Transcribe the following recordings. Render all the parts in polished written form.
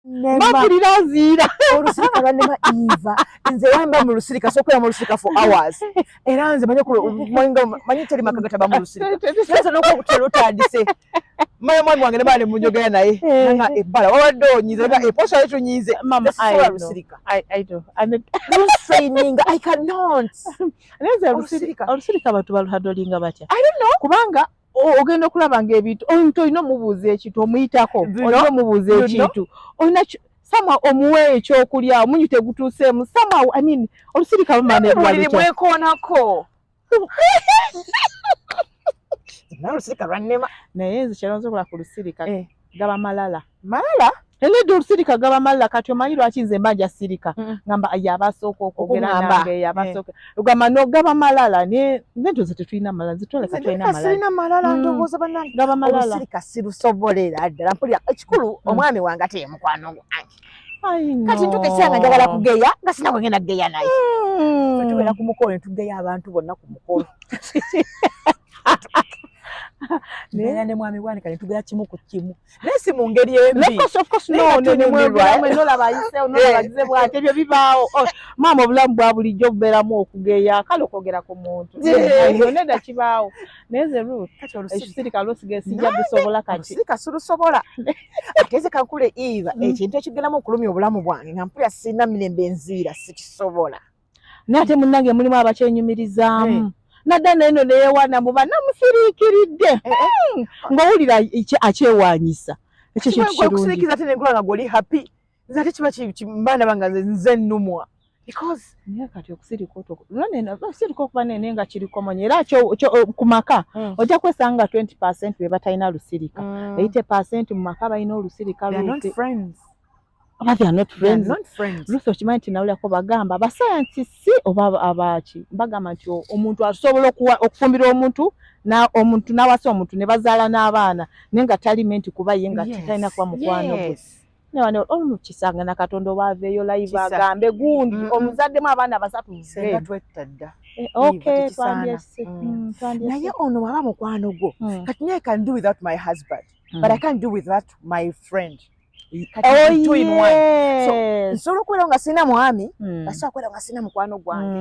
Mpulira nziira. Olusirika lwannema, Eva. Nze wamba mu lusirika, sokubeera mu lusirika for hours. Era nze manyi teri maka gataba mu lusirika. Nze n'okuba lutandise, manya mwami wange ne baana munjogera naye nanga ebbala wabadde onyiize nga eposa yo tunyiize. Mama, sisobola lusirika. I know. Training, I cannot. Nze Olusirika. olusirika abantu baluhandlinga batya? I don't know. Kubanga ogenda okulaba ng'ebintu, omuntu olina omubuuza ekintu, omuyitako, olina omubuuza ekintu, olina somehow omuwe ekyokulya, omunyu tegutuuseemu somehow. I mean, olusirika lumana. Buliri mwekoonako naye olusirika lwannema. Naye nze kyalonza okola ku lusirika, gaba malala. Malala. Enedda, olusirika gaba malala. Kati omanyi lwaki nze mba nja sirika? Ngamba ye abasooka okwogera Okuŋŋamba. nange, ye abasooka ogamba nogaba malala, ne ndoza tetulina malala, nze twoleka tulina malala. Sirina malala. Ndowooza bannange Gaba malala. olusirika sirusobolera ddala. Mpulira ekikulu omwami wange ate ye mukwano gwange. I know. Kati ntuuka ekiseera nga njagala kugeya, nga sina bwe ngenda kugeya naye. Ffe tubeera ku mukolo ne tugeya abantu bonna ku mukolo. Naye ne mwami Bwanika ne tugeya kimu ku kimu, naye si mu ngeri embi. Of course, of course, Naye no, nga no, ne tunyumirwa. mwogera mwe, nolaba ayiseewo, nolaba agize bw'ati, ebyo bibaawo. Oh, maama, obulamu bwa bulijjo bubeeramu okugeya, kale okwogera ku muntu. Nedda, kibaawo. Naye nze Ruth, Kati olusirika ekisirika lwosiga sijja bisobola kati. Olusirika sirusobola. Ate nze kankule, Eva, ekintu ekigendamu okulumya obulamu bwange nga mpulira sirina mirembe, nziira, sikisobola. Naye ate munnange mulimu abakyenyumirizaamu nadda neno neyewaana muba namusiriikiridde. Ng'owulira akyewaanyisa ekyo kintu kirungi. Kusirikiza ate nenkola nga gwoli happy, nze ate kiba mba ndaba nga nze nnumwa because Naye kati okusirika otwo okusirika okuba nene nga kiri common era ku maka ojja kwesanga nga 20% be batalina lusirika, 80% mu maka balina olusirika. They are not friends. Oba they are not They are friends. not friends. Lusi, okimanyi nti nawulirako bagamba abasayantisisi oba abaki bagamba nti omuntu asobola okufumbirwa omuntu na omuntu n'awasa omuntu ne bazaala n'abaana, naye nga tali meant kuba ye nga talina kuba mukwano gwe. Newane olumu kisanga na Katonda oba aveeyo live Kisa. agambe gundi omuzaddemu abaana basatu. Senga twetta dda. Okay. Tekisaana. Twandyese. Twandyese. Naye ono waba mukwano gwo, kati naye I can do without my husband, but I can't do without my friend. Kati Oh, two in one. So, nsobola okubeerawo nga sirina mwami, asobola kubeera nga sirina mukwano gwange.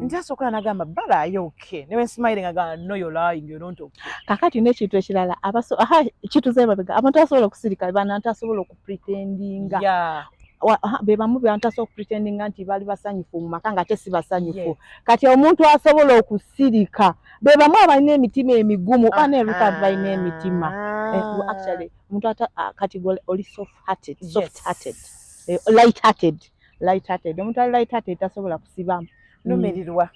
Nti asobola okukola nagamba bala ayo okay, newe nsmile nga gamba, "No, you're lying, you're not okay." Kakati n'ekintu ekirala, aha, kituze mabega, abantu abasobola okusirika bantu asobola okupretendinga. Aha, be bamu bantu asobola okupretendinga nti bali basanyufu mu maka nga ate si basanyufu. Kati omuntu asobola okusirika be bamu abalina emitima emigumu, baneruka balina emitima. Well, actually omuntu ata kati gwe oli soft hearted, soft hearted, light hearted, light hearted. Omuntu ali light hearted tasobola kusiba. Numirirwa.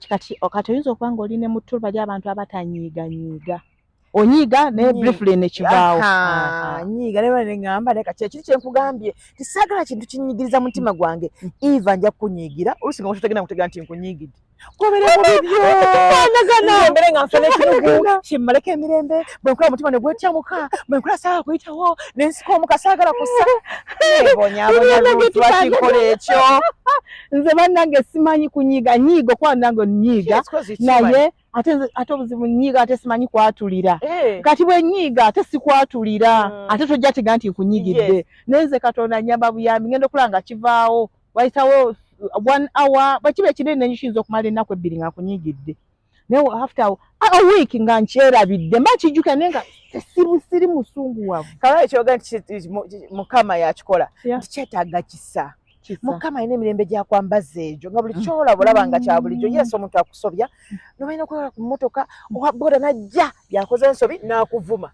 Kati oyinza okuba nga oli ne mutu bali abantu abatanyiiganyiiga, onyiiga naye briefly nekivaawo. Aha, nyiiga naye ne ŋŋamba, naye kati ekiri kyenkugambye tisaagala kintu kinyigiriza mutima gwange. Eva, nja kukunyiigira oluusi nga totagenda kutegeera nti nkunyiigidde, gobeere mu bibyo. Tufaanagana. Mbere nga nfuna ekinugu kimmaleko emirembe. Bwe nkola omutima ne gwetyamuka, bwe nkola saagala kuyitawo ne nsika omuka, saagala kusa nebonyaabonya. Tufaanagana. Lwaki nkola ekyo? Nze bannange simanyi kunyiiga nyiiga, okuba nange nyiiga, naye ate ate obuzibu nyiiga ate simanyi kwatulira. Kati bwe nyiiga ate sikwatulira, ate tojja tiga nti nkunyigidde. Naye nze Katonda nyamba buyambi, ngenda okulaba nga kivaawo, wayitawo one hour. Bwe kiba ekinene ennyo kiyinza okumala ennaku 2 nga nkunyigidde, naye after a week nga nkyerabidde, mba nkijjukira naye nga siri musunguwavu. Kala ekyoga nti Mukama yakikola, nti kyetaaga kisa. Kisa. Mukama alina emirembe gyakwambaza egyo nga buli kyolaba olaba nga kya bulijjo. Yes, omuntu akusobya nobalina okwewala ku mmotoka, owa boda najja yakoze ensobi n'akuvuma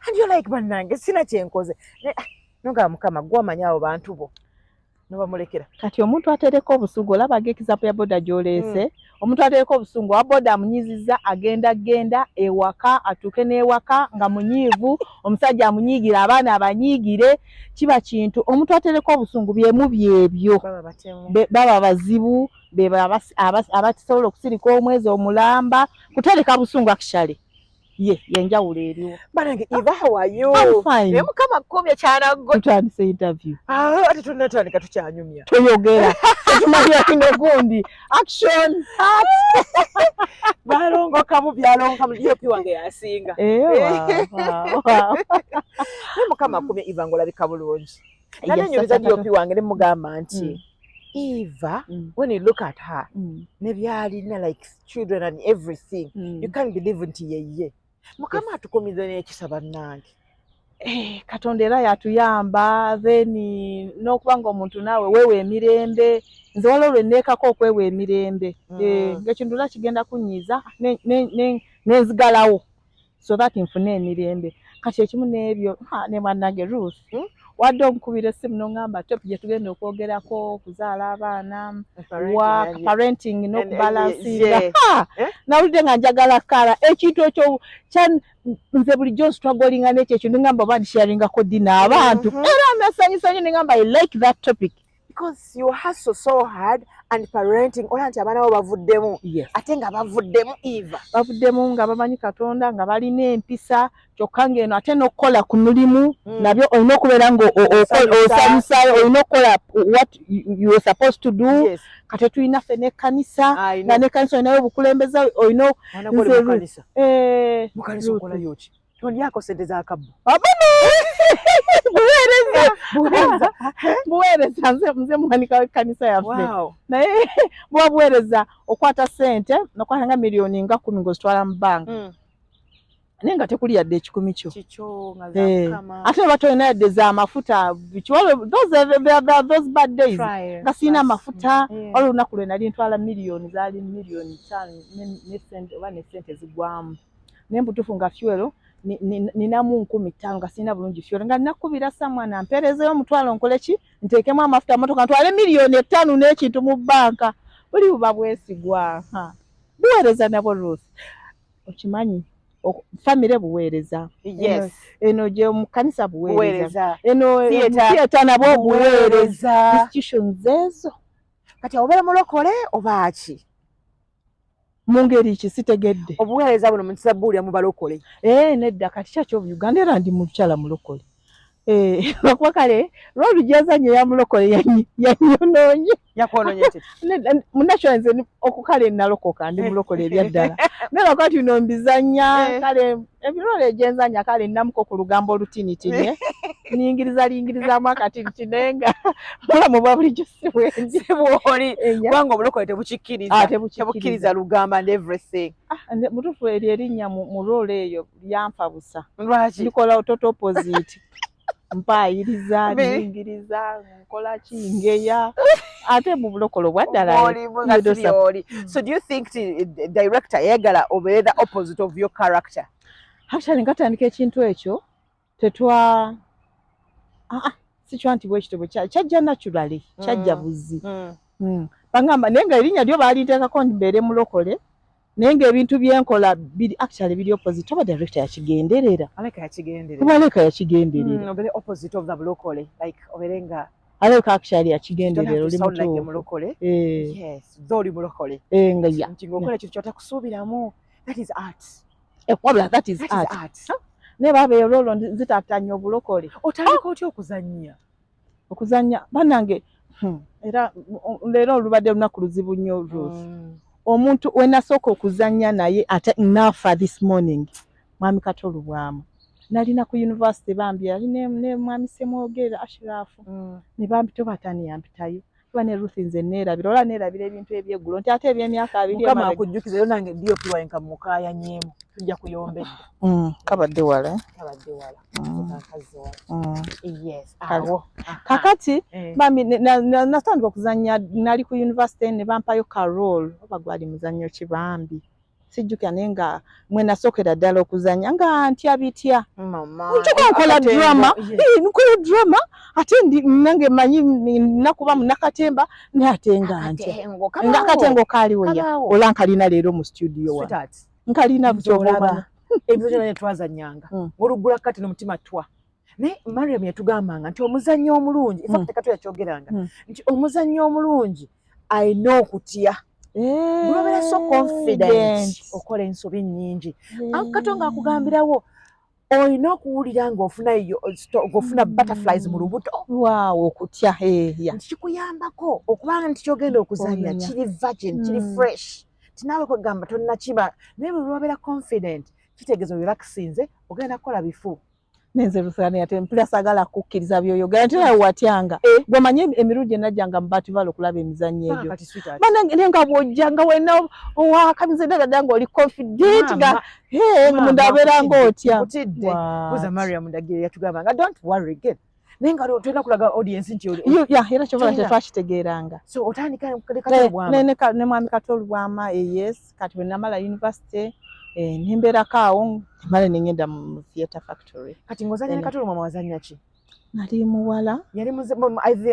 and you're like, "Bannange, sina kyenkoze." Ah, nogamba, "Mukama, gwe omanyi abo bantu bo," nobamulekera. Kati omuntu atereka obusungu, olaba ga example ya boda gy'oleese, omuntu atereka obusungu, owa boda amunyiizizza, agenda genda ewaka, atuuke n'ewaka nga munyiivu, omusajja amunyiigire, abaana abanyiigire, kiba kintu. Omuntu atereka obusungu byemu byebyo. Baba batemu. Baba bazibu, beba abatasobola okusirika omwezi omulamba, kutereka busungu actually. Ye yenjawulo eriwo. Banange Eva, how are you? I'm fine. Naye Mukama akkuumye kyanaggo. Tutandise interview. Ah, ate tunnatandika tukyanyumya. Toyogera. Tetumanyira kino gundi. Action. Balongokamu byalongokamu DOP wange yasinga. Eh, wow. Naye Mukama akkuumye Eva, ng'olabika bulungi. Nali nyumiza DOP wange ne mugamba nti Eva, when you look at her, ne byalina like children and everything, you can't believe nti yeye. Mukama atukumiza n'ekisa bannange. Eh, Katonda era yatuyamba, then n'okuba nga omuntu naawe weewa emirembe. Nze waliwo lwe neekako okwewa emirembe. Eh, ng'ekintu era kigenda kunyiiza nenzigalawo so that nfune emirembe. Kati ekimu n'ebyo ne bannange Ruth, wadde onkubira essimu n'oŋŋamba topic gye tugenda okwogerako okuzaala abaana, work, parenting n'okubalansinga. Eh? Nawulidde nga njagala kala ekintu ekyo nze bulijjo nstrugglinga n'ekyo ekintu, ngamba oba ndisharingako ddi n'abantu. Era nasanyusa nnyo ne ngamba I like that topic. Because you hustle so hard and parenting, olaba nti abaana bo bavuddemu. Ate nga bavuddemu, Eva. Bavuddemu nga bamanyi Katonda, nga balina empisa, kyokka ng'eno ate n'okukola ku mulimu nabyo olina okubeera nga Osanyusa. osanyusayo, olina okukola what you are supposed to do. Kati tulina ffe n'ekkanisa, I nga know. n'ekkanisa olinayo obukulembeze, olina Mwana gwe oli nze mu kanisa. Eh, Mu kanisa Ruth. okolayo ki? Tondyako sente za kabbo. Abano! Buweereza. Buweereza. Buweereza, nze muwanika w'ekkanisa yaffe. Naye buba buweereza, okwata ssente nokwata nga miliyoni nga 10 ng'ozitwala mu banka, naye nga tekuli yadde 100 kyo. Kikyo nga za Eh, Mukama. ate oba tolina yadde z'amafuta biki, waliwo those bad days nga sirina amafuta. Waliwo olunaku lwe nali ntwala miliyoni, zaali miliyoni 5 ne sente oba ne sente zigwamu, naye mbutuufu nga fuel ninamu 5,000, nga sirina bulungi fuel, nga nakubira samwana mpeerezeyo omutwalo nkole ki, nteekemu amafuta motoka ntwale miliyoni 5 n'ekintu mu banka. Buli buba bwesigwa. Ha. Buweereza nabwo, Ruth, okimanyi famire buweereza. Eno gye mu kanisa buweereza. Buweereza. Eno Theatre. theatre nabwo buweereza. Buweereza. Institutions ezo. Kati obeera mulokole oba ki? Mu ngeri ki? Sitegedde. Obuweereza buno mukisabuulira mu balokole. Eh, nedda, kati kyaki obu Uganda era ndi mukyala mulokole. Eh, lwakuba kale role gyazanye ya mulokole yanyonoonye. Yakwonoonye ki? Nedda, munakyo nze okukale nalokoka, ndi mulokole ebyaddala, naye lwakuba tino mbizanya. Kale ebirole egyenzanya, kale nnamuko ku lugambo olutinitini, eh. Niyingiriza liyingirizaamu akatinitini, naye nga mulamu bwa bulijjo si bwendi. Bwoli. Eya. Kubanga obulokole tebukikkiriza. Ah, tebukikkiriza. Tebukkiriza lugamba and everything. Ah, mutuufu eryo erinnya mu role eyo lyanfa busa. Lwaki? Ndikola total opposite, mpaayiriza, niyingiriza, nkola ki, ngeya, ate mu bulokole obwaddala Bw'oli nga si by'oli. So do you think ti director yayagala obeere the opposite of your character? Actually ngatandika ekintu ekyo tetwa ah, ah, sikyo nti bwekityo bwe kyajja naturally, kyajja buzi. Bagamba naye nga erinnya lyo baalinteekako mbeere mulokole, naye ng'ebintu byenkola biri actually biri opposite. Oba director yakigenderera? Aleka yakigenderera. Kuba aleka yakigenderera. Obeere opposite of the bulokole, like obeere nga Aleka actually yakigenderera, oli sound like mutuufu. Mulokole. Eh, yes, though oli mulokole. Eh, nga ya nti ng'okola ekintu kyotakusuubiramu, that is art. Eh, wabula that is That art. is art. Naye baaba eyo role zitaatanya obulokole. Otandika otya okuzannya? Okuzannya bannange, era leero olubadde lunaku luzibu nnyo, Ruth. Omuntu we nasooka okuzannya naye ate naafa this morning, mwami Kato Lubwama, nalina ku university bambi, yali ne mwami Semwogere Ashirafu ne bambi tobatani yampitayo kuba ne Ruth nze neerabira, ola neerabira ebintu ebyeggulo nti ate ebyemyaka 20 Mukama emabega. Akujjukiza era nange DOP wange kamukayanyeemu, tujja kuyombedda. Kabadde wala, eh? Kabadde wala. Kankazze wala. Yes. Kale. Awo. Kakati Eh. bambi natandika okuzannya nali ku university ne bampayo ka role, oba gwali muzannyo ki bambi sijjukira, naye nga mwe nasookera ddala okuzannya nga ntya bitya. Mama. Ntuka nkola Akatembo. drama. Yes. Eh, nkola drama ate ndi nange manyi nakuba munakatemba, naye ate nga ntya. Akatengo, Nga kabaawo. akatengo kaaliwo ya. Kabaawo. Ola nkalina leero mu studio wa. Sweetheart. Nkalina. Nze olaba ebizanyo byonna twazannyanga, ng'oluggula kati n'omutima twa, naye Mariam yatugambanga nti omuzannyo omulungi, in fact Kato yakyogeranga nti omuzannyo omulungi alina okutya. Bw'obeera so confident, okola ensobi nnyingi. Kato ng'akugambirawo olina okuwulira ng'ofuna butterflies mu lubuto. Waawo, okutya, yeah. Nti kikuyambako okubanga nti kyogenda okuzannya Omenya. kiri virgin, kiri fresh, tinaawe kwegamba tonnakiba. Naye bwe lwabeera confident, kitegeeza orelaxinze, ogenda kukola bifu. Nenze Ruthani, ate mpulira saagala kukkiriza byoyogera nti nawe watyanga. Gwamanye emirundi gye najjanga mu Bat Valley okulaba emizannyo egyo. Kati sweetheart. Banange, naye nga bw'ojja nga wena owakamize ddala ddala ng'oli confident nga Maama, hey, maama, munda abeera ng'otya. Nkutidde. What? Buuza Mariam Ndagire, yatugamba nga don't worry, get naye nga tolina kulaga audience nti Yeah, era kyovala Tolina. tetwakitegeeranga. So otandika Kato Lubwama. Ne mwami Kato Lubwama, yes. Kati bwe namala university, nembeerako awo, male nengenda mu Theatre Factory. Kati ng'ozannya ne Kato Lubwama, wazannya ki? Nali muwala. Yali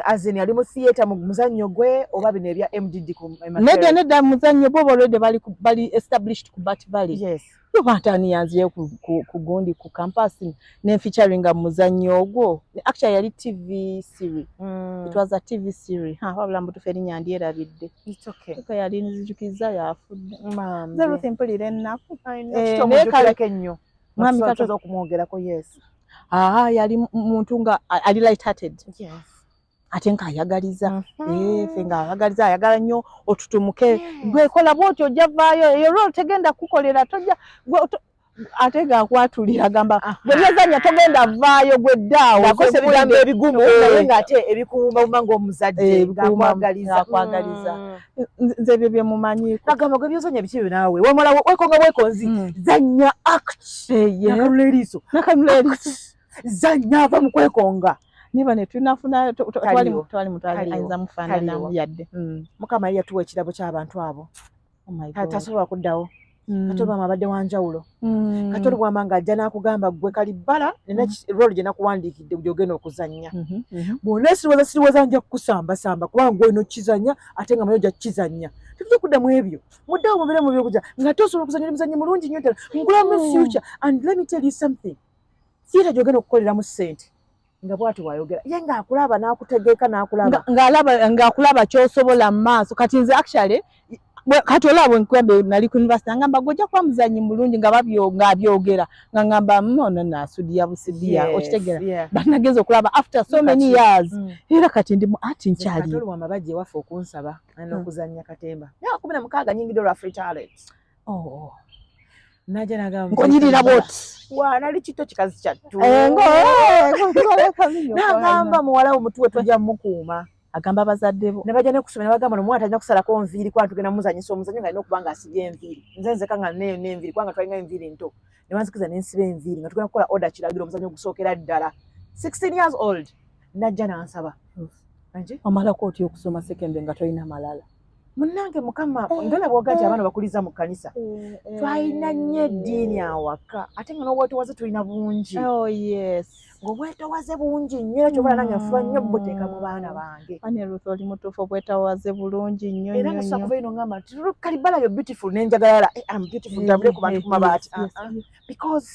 as in yali mu theatre mu muzannyo gwe oba bino ebya MDD ku Nedda, nedda, muzannyo bo already bali established ku Bat Valley. Yoba ntani yanziye ku gundi ku campus nenfeaturinga mu muzannyo ogwo. Actually yali TV series. It was a TV series. Ha, wabula mbutuufu erinnya ndyerabidde. It's okay. Tuka yali nzijukiza yafudde. Mambi. Nze Ruth mpulira ennaku. I know, Eh, kito naye kale- omujjukirako ennyo. Mwami Kato- Tusobola okumwogerako, yes. Ah, yali muntu nga ali light hearted ate ng'ayagaliza. Ffe ng'ayagaliza, ayagala nnyo otutumuke. Gwe kola bw'otyo ojja vaayo, eyo role tegenda kukolera, tojja gwe ate ng'akwatulira agamba gwe byozannya togenda vaayo, gwe ddaawo. Ng'akozesa ebigambo ebigumu naye ng'ate ebikuwumbawumba ng'omuzadde, Ebikuwumba- ng'akwagaliza. Ng'akwagaliza. Nze ebyo bye mumanyiiko. Agamba gwe byozannya biki ebyo naawe wamala wekonga bwekonzi, zannya, act. Yeah. Nakanula eriiso. Nakanula eriiso. Zannya, ava mu kwekonga. Niba ne tunafuna Taliwo. twali muntu Taliwo. ayinza mufaananamu Taliwo. yadde. Mukama yali yatuwa ekirabo ky'abantu abo. Oh my God. Tasobola kuddawo. Kato Lubwama abadde wanjawulo. Kato Lubwama ng'ajja n'akugamba, gwe kalibbala, nina role gye nakuwandiikidde gy'ogenda okuzannya. Bw'ona siriwaza siriwaza, nja kukusambasamba kubanga gwe olina okukizannya, ate nga manyi ojja kukizannya. Tetujja kuddamu ebyo, muddewo mubeere mu byokuja nga tosobola okuzannya, oli muzannyi mulungi nnyo ddala, nkulamu future. And let me tell you something, theatre gy'ogenda okukoleramu ssente, nga bw'atyo bw'ayogera ye ng'akulaba n'akutegeka n'akulaba. Ng'alaba ng'akulaba ky'osobola mu maaso. Kati nze actually kati olaba bwe nkugambye nali ku university, angamba gwe ojja kuba muzannyi mulungi, nga ng'abyogera nga ngamba ono naasudiya busidiya. Okitegeera? But nagenza okulaba after so many years, era kati ndi mu ati nkyali. Kato Lubwama bajja ewaffe okunsaba alina okuzannya katemba myaka 16, nyingidde olwa Free Talent. Oh. Najja nagamba Ng'onyirira bw'oti. Wa nali kito kikazi kyattu. Eh, Nagamba muwala wo mutuwe, tujja mukuuma. Agamba bazadde bo. Ne bajja nekusoma ne bagamba nomwana talina kusalako nviiri kuba tugenda muzanyisa omuzannyo nga alina okuba nga asibye enviiri. Nze nzeka nga neyo n'enviiri kubanga twalina enviiri nto, ne banzikiza nensiba enviiri nga tugenda kukola order kiragiro omuzannyo ogusookera ddala. 16 years old najja nansaba. Angi? Omalako otya okusoma secondary nga tolina malala? Munnange, Mukama ngala bwoga nti abaana bakuliza mu kkanisa, twalina nnyo eddiini awaka, ate nga n'obwetowaze tulina bungi. Oh yes. Ng'obwetowaze bungi nnyo, era kyobola nange nfuba nnyo buteeka mu baana bange. Ane Ruth, oli mutuufu, obwetowaze bulungi nnyo. Era nnyo nga sobola nnyo. kuva ino ngamba nti kalibala yo beautiful, nenjagalala, I'm beautiful, ntambule ku bantu ku mabaati. Ah, ah. Because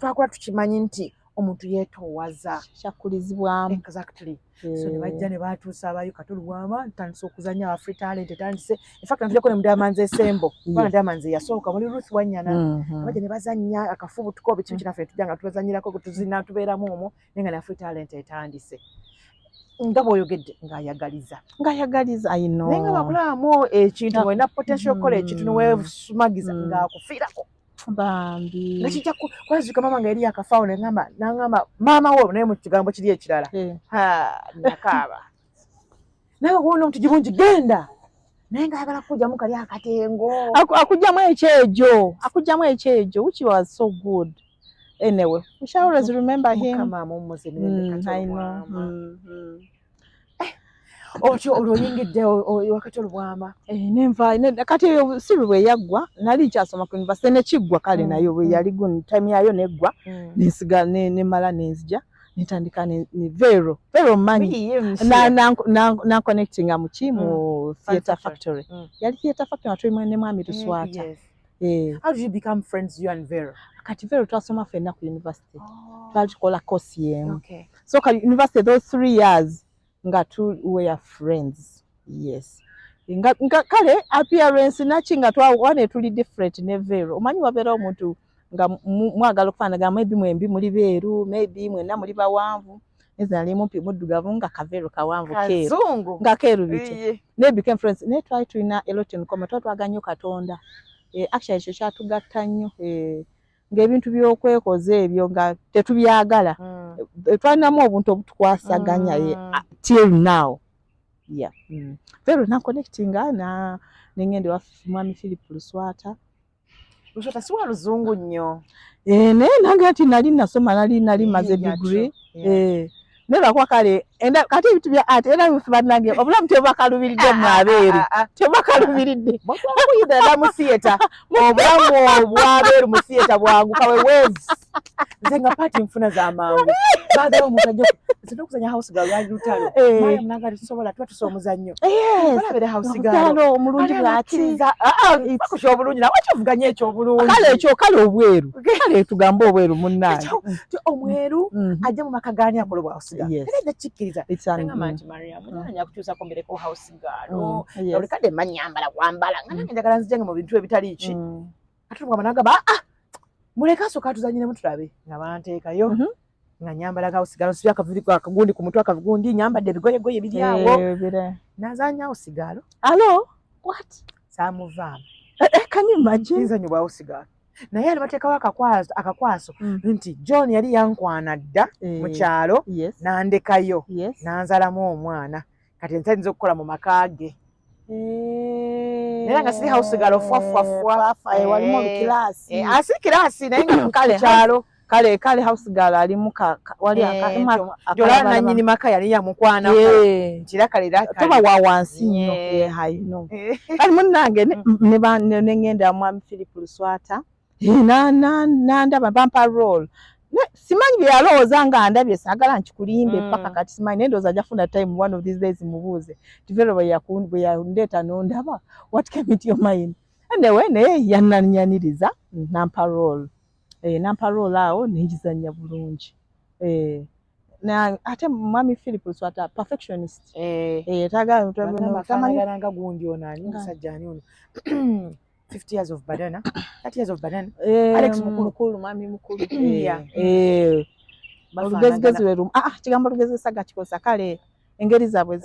twakula tukimanyi nti omuntu yeetoowaza. Kyakulizibwamu. Exactly. So ne bajja ne batuusa abayo Kato Lubwama, ntandise okuzannya wa Free Talent etandise. In fact natujjako ne Mudamanzi esembo, kubanga Mudamanzi yasooka muli Ruth Wanyana. Bajja ne bazannya akafubutuko biki biki, naffe tujja nga tubazannyirako, tuzina, tubeeramu omwo, naye nga ne Free Talent etandise. Nga bw'oyogedde ng'ayagaliza. Ng'ayagaliza, I know. Naye nga bakulabamu ekintu, ng'olina potential okukola ekintu neweesumagiza, ng'akufiirako. Bambi. Nga kijja kwazuka maama nga yali yakafaawo, neŋamba naŋamba maama wo, naye mu kigambo kiri ekirala. Ha, nakaaba nawe kuwona omutugi bungi genda, naye ng'ayagala kukugyamu kali akatengo. Akugyamu ekyejo, akugyamu ekyejo, which was so good. Anyway, we shall always remember him. Mukama amummuze mirembe. I know. Kato Lubwama. Otyo olwo oyingidde wakati Olubwama. Eh, nenva kati eyo siri bwe yaggwa, nali nkyasoma ku university nekiggwa kale, nayo bwe yali time yayo neggwa, nensiga nemala nenzija nentandika ne Vero. Vero mmanyi nanconnectinga muki mu Theatre Factory. Factory. Yali Theatre Factory nga tuli ne mwami Tuswata. Eh. How did you become friends, you and Vero? Kati Vero twasoma ffenna ku university, twali tukola course yemu. So ka university those 3 years nga tu were friends, yes. Nga kale appearance naki nga twawane tuli different ne Vero. Omanyi wabeera omuntu nga mwagala okufaanagana, maybe mwembi muli beeru, maybe mwenna muli bawanvu. Nze nali mumpi muddugavu nga Kavero kawanvu keeru. Kazungu. Nga keeru bityo. Naye became friends. Naye twali tulina a lot in common. Twali twagala nnyo Katonda. Actually ekyo kyatugatta nnyo. Ng'ebintu by'okwekoza ebyo nga tetubyagala. Twalinamu obuntu obutukwasaganya till now. Yeah. Vero na connectinga na nengende wa Mwami Philip Luswata. Luswata si wa luzungu nnyo. Naye nange nti nali nasoma, nali maze degree. Naye lwakuba kale kati ebintu bya art era bannange obulamu tebakalubiridde mu abeeru. Tebakalubiridde. Bwakuyita dda mu theatre. Obulamu obw'abeeru mu theatre bwangu kawe waves. Nze nga part nfuna za mangu. Baagala omuntu ajja nze n'okuzannya house girl lwali lutalo. Mariam n'agamba tusobola tuba tusobola omuzannyo. Balabira house girl. Omulungi bw'ati. Bakusha obulungi nawe kyovuganya ekyo obulungi. Kale ekyo kale obweru. Kale tugambe obweru munnange. Omweru ajja mu maka gaani akola obwa house girl. Era ajja kikkiriza. Ngamba nti Mariam njagala kukyusako mbereko house girl. Buli kadde mba nnyambala kwambala. Nga nange njagala nzijjange mu bintu ebitali ki. Ate olugamba n'agamba muleke asooka atuzannyiremu tulabe. Nga banteekayo. Nga nyambala house girl, nsibye akaviiri akagundi ku mutwe akagundi, nyambadde ebigoyegoye biri awo. Nazannya house girl. Hello? What? Saamuvaamu. Can you imagine? Nzannya obwa house girl. Naye ali bateekawo akakwaso nti John yali yankwana dda mu kyalo n'andekayo n'anzalamu omwana. Kati nsayinza okukola mu maka ge. Era nga siri house girl fwa fwa fwa. Walimu olukiraasi. Asi kiraasi naye nga ku kyalo. Kale kale house girl alimu wali Jola nannyini maka yali yamukwanako. Nkira kale era toba wa wansi nnyo. I know. Kale munnange ne ngenda Mwami Philip Luswata. Nandaba bampa role. Simanyi bye yalowooza nga ndabye, saagala nkikulimbe paka kati simanyi, naye ndowooza ajja kufuna time one of these days mubuuze. Tivero bwe yandeeta n'ondaba, what came into your mind? Anyway, naye yannanyaniriza nampa role. Nampa role awo ne ngizannya bulungi. Ate Mwami Philip Luswata perfectionist. Tamanyi nga gundi ono ani musajja ani ono 50 years of banana, 30 years of banana. Alex Mukulu. Mukulu, Mwami Mukulu. Olugezigezi lwe lumu. Kigambo olugezigezi saga kikosa kale engeri zaabwe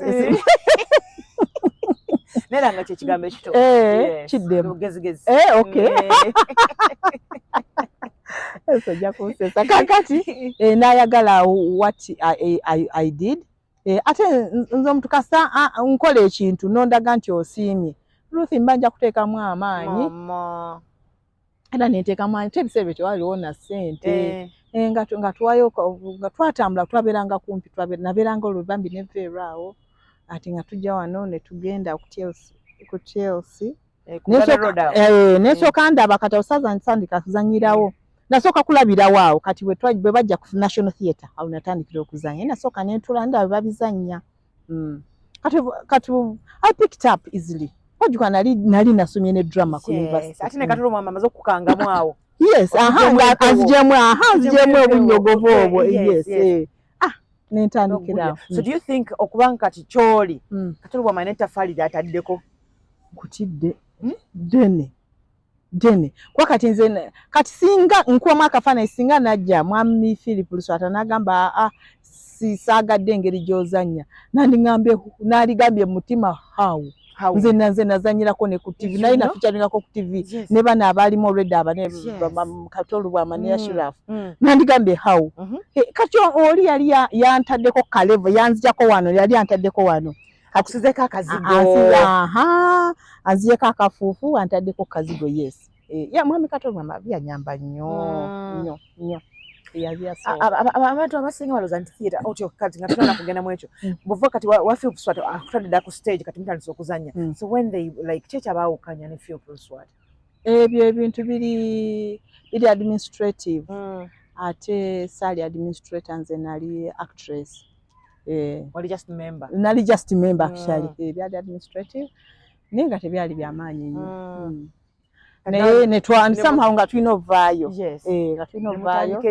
Naye nga kye kigambo ekito. Kiddemu. Olugezigezi. Okay. Ojja kunsesa. Kaakati n'ayagala what I did. Ate nze omuntu kasita nkola ekintu n'ondaga nti osiimye. Ruth mba nja kuteekamu amaanyi. Era nenteekamu amaanyi, ate ebiseera ebyo tewaliwo na ssente. Nga tuwayo, nga twatambula twabeeranga kumpi, nabeeranga olwo bambi ne Vero awo. Ate nga tujja wano ne tugenda ku Chelsea. Nesooka ndaba kati osaza nsandika kuzannyirawo. Nasooka kulabirawo awo kati bwe bajja ku National Theatre awo natandikira okuzannya. Nasooka ne ntula ndaba babizannya. Kati I picked up easily. Ojjuka nali nasomye ne drama ku university. Ate ne Katolo mwama amaze okukangamu awo. Yes, anzigyemu obunnyogovu obwo. Yes. Nentandikira. So do you think okubanga kati ky'oli Katolo bw'amanya n'ettaffaali ly'ataddeko? Nkutidde ddene. Ddene. Kuba kati nze kati singa nkuwamu akafaananyi singa najja Mwami Philip Luswata n'agamba saagadde engeri gy'ozannya. Nandigambye mu mutima how? Nze nazannyirako ne ku TV. Naye nafeaturingako ku TV. Ne bano abaalimu already abane Katolo Lubwama ne Ashraf. Nandigambye how? Kati oli yali yantaddeko kalevo, yanzijako wano, yali yantaddeko wano. Akusizeko akazigo. Anzijeko akafuufu, antaddeko kazigo, yes. Mwami Katolo Lubwama byanyamba nnyo, nnyo, nnyo. Abantu abasinga balowooza nti theatre otyo kati nga tutandika kugenda mu ekyo. Bw'ova kati wa Philip Luswata akutadde dda ku stage kati mutandise okuzannya. So when they like ki ekyabaawukanya ne Philip Luswata? Ebyo ebintu biri administrative. Ate saali administrator, nze nali actress. Wali just member? Nali just member actually. Byali administrative naye nga tebyali byamaanyi nnyo. Naye ne somehow nga tulina ovaayo. Nga tulina ovaayo.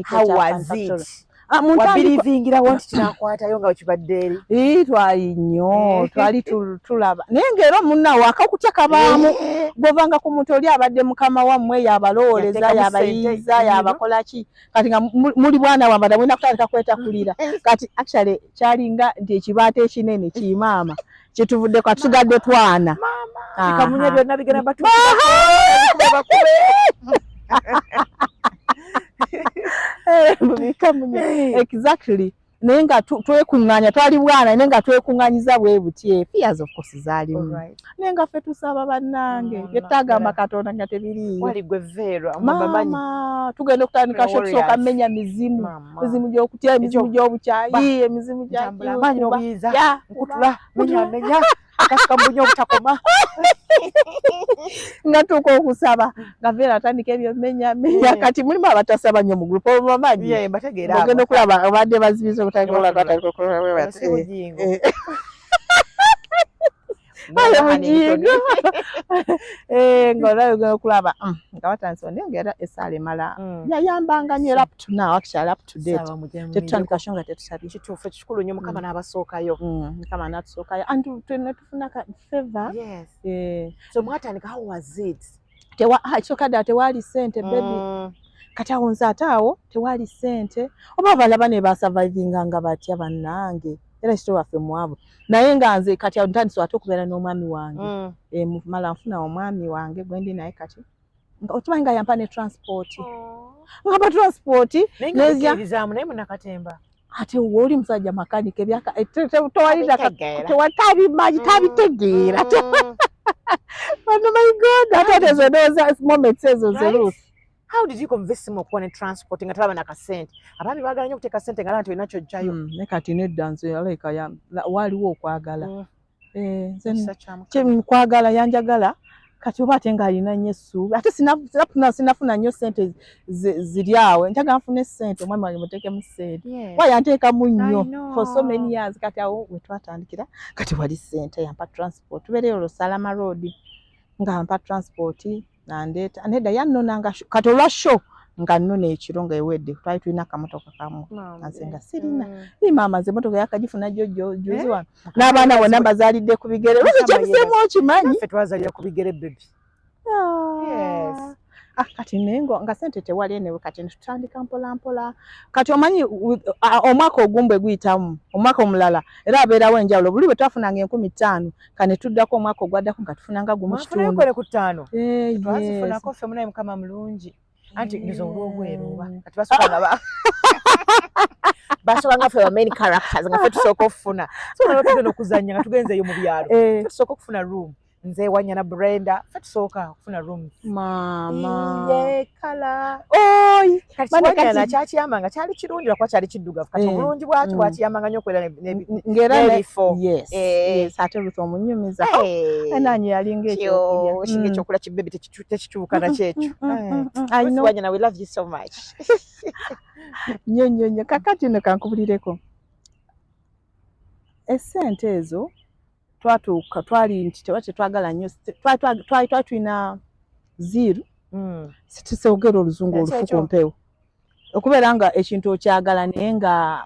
How was it? Ah, mu ntandikwa- Wabiriivingirawo nti kinakwatayo nga wekibadde eri? Ii, twali nnyo. Twali tulaba, naye ng'era munnawo akakutya kabaamu. Gwovanga ku muntu oli abadde mukama wammwe, yabalowooleza, Yateekamu yabayiiza, ssente. yabakola ki. Kati nga muli bwana wambada, mulina kutandika kwetakulira. Kati actually kyalinga nti ekibaata ekinene kimaama kyetuvuddeko, atusigadde twana. Bikamunye byonna bigenda batuukube. Bikamunye, exactly. Naye nga twekuŋŋaanya, twali bwana, naye nga twekuŋŋaanyiza bwe buti. Fears of course zaalimu, naye nga ffe tusaba, bannange, byetutagamba Katonda nga tebiriiyo. Wali gwe veerwa. Maama, tugenda okutandika show, tusooka mmenya mizimu, mizimu gy'okutya, emizimu gy'obukyayi, emizimu amaanyi n'obuyinza, nkutula, menya menya, akasuka mubunya obutakoma. Nga tuuka okusaba nga Vera atandika ebyo menya menya. Kati mulimu abatasaba nnyo mu group, obamanyi? Mbategeera. Ogenda okulaba obadde bazibiza okutandika. Si bujingo. Ale bujingo ng'olaba ogenda okulaba nga batandise, naye nga era essaala emala yayambanga nnyo. Era up to now, actually up to date, tetutandika show nga tetusabye. Kituufu, ekikulu nnyo, Mukama n'abasookayo. Mukama n'atusookayo and ne tufuna ka favor. So mwatandika, how was it? Ekisooka ddala tewaali ssente, baby. Kati awo nze ate awo tewaali ssente, oba abalala ne basurvivinga nga batya, bannange? Era kito waffe mwavu, naye nga nze kati awo ntandise ate okubeera n'omwami wange. Mala nfuna omwami wange gwendi naye kati, nga okimanyi nga yampa ne transport, ngamba transport. Naye nga mukkiririzaamu naye munnakatemba. Ate wooli musajja makanika ebyaka Tabitegeera. Tewatabimanyi, tabitegeera. Oh my God, ate ezo ndowooza moments ezo ze Ruth. How did you convince him okuwa ne transport nga talaba nakasente? Abaami baagala nnyo okuteeka sente nga nti olina kyojjayo. Ne kati nedda, nze alabika waaliwo okwagala. Nze Ekisa kya Mukama. Kwagala yanjagala. Kati oba ate ng'alina nnyo essuubi, ate sinafuna nnyo ssente ziri awo, njagala nfune ssente, omwami wange muteekemu ssente. Wa yanteekamu nnyo I know. for so many years. Kati awo we twatandikira, kati wali ssente, yampa transport, tubeereyo olwo Salama Road, nga mpa transport nandeeta. Nedda, yannonanga kati olwa show nga nnona ekiro nga ewedde, twali tulina akamotoka kamu, nze nga sirina. Ni maama, nze emotoka yakagifuna jjojjo juzi Eh? wano, n'abaana bonna mbazaalidde ku bigere. Lwaki Mukama. kyemuseemu okimanyi? Naffe twazalira ku bigere, baby. Yes. Ah, kati naye nga sente tewali enewe, kati netutandika mpola mpola. Kati omanyi omwaka ogumu bwe guyitamu, omwaka omulala era abeerawo enjawulo. Buli bwe twafunanga 5,000, ka ne tuddako omwaka ogwaddako nga tufunanga gumu Mwafunayo kitundu. kwere ku ttaano? Eh, yes. Twazifunako ffe, munaye Mukama mulungi. Anti nze olw'obweru oba kati basooka nga basooka nga ffe ba main characters, nga ffe tusooka okufuna. So olaba tugenda okuzannya nga tugenzeeyo mu byalo, ffe tusooka okufuna room. Nze, Wanyana, Brenda, ffe tusooka okufuna room. Maama. Ye kala. Oyi. Kati Bane. Wanyana Kati kyakiyamba nga kyali kirungi lwakuba kyali kiddugavu. Kati obulungi bwakyo bwakiyambanga nnyo okubeera ng'era n'ebifo. Yes. Yes, ate Ruth omunyumiza. Enanyo yalinga ekyokulya. Kinga ekyokulya kibebi tekikyuka nakyo ekyo. I Ruth know. Wanyana, we love you so much. Nnyo nnyo nnyo. Kakati nno kankubulireko, essente ezo twatuuka twali nti teba tetwagala nnyo, twali tulina zero. Situsogera oluzungu Ekyo olufu ekyo. ku mpewo, okubeera nga ekintu okyagala, naye nga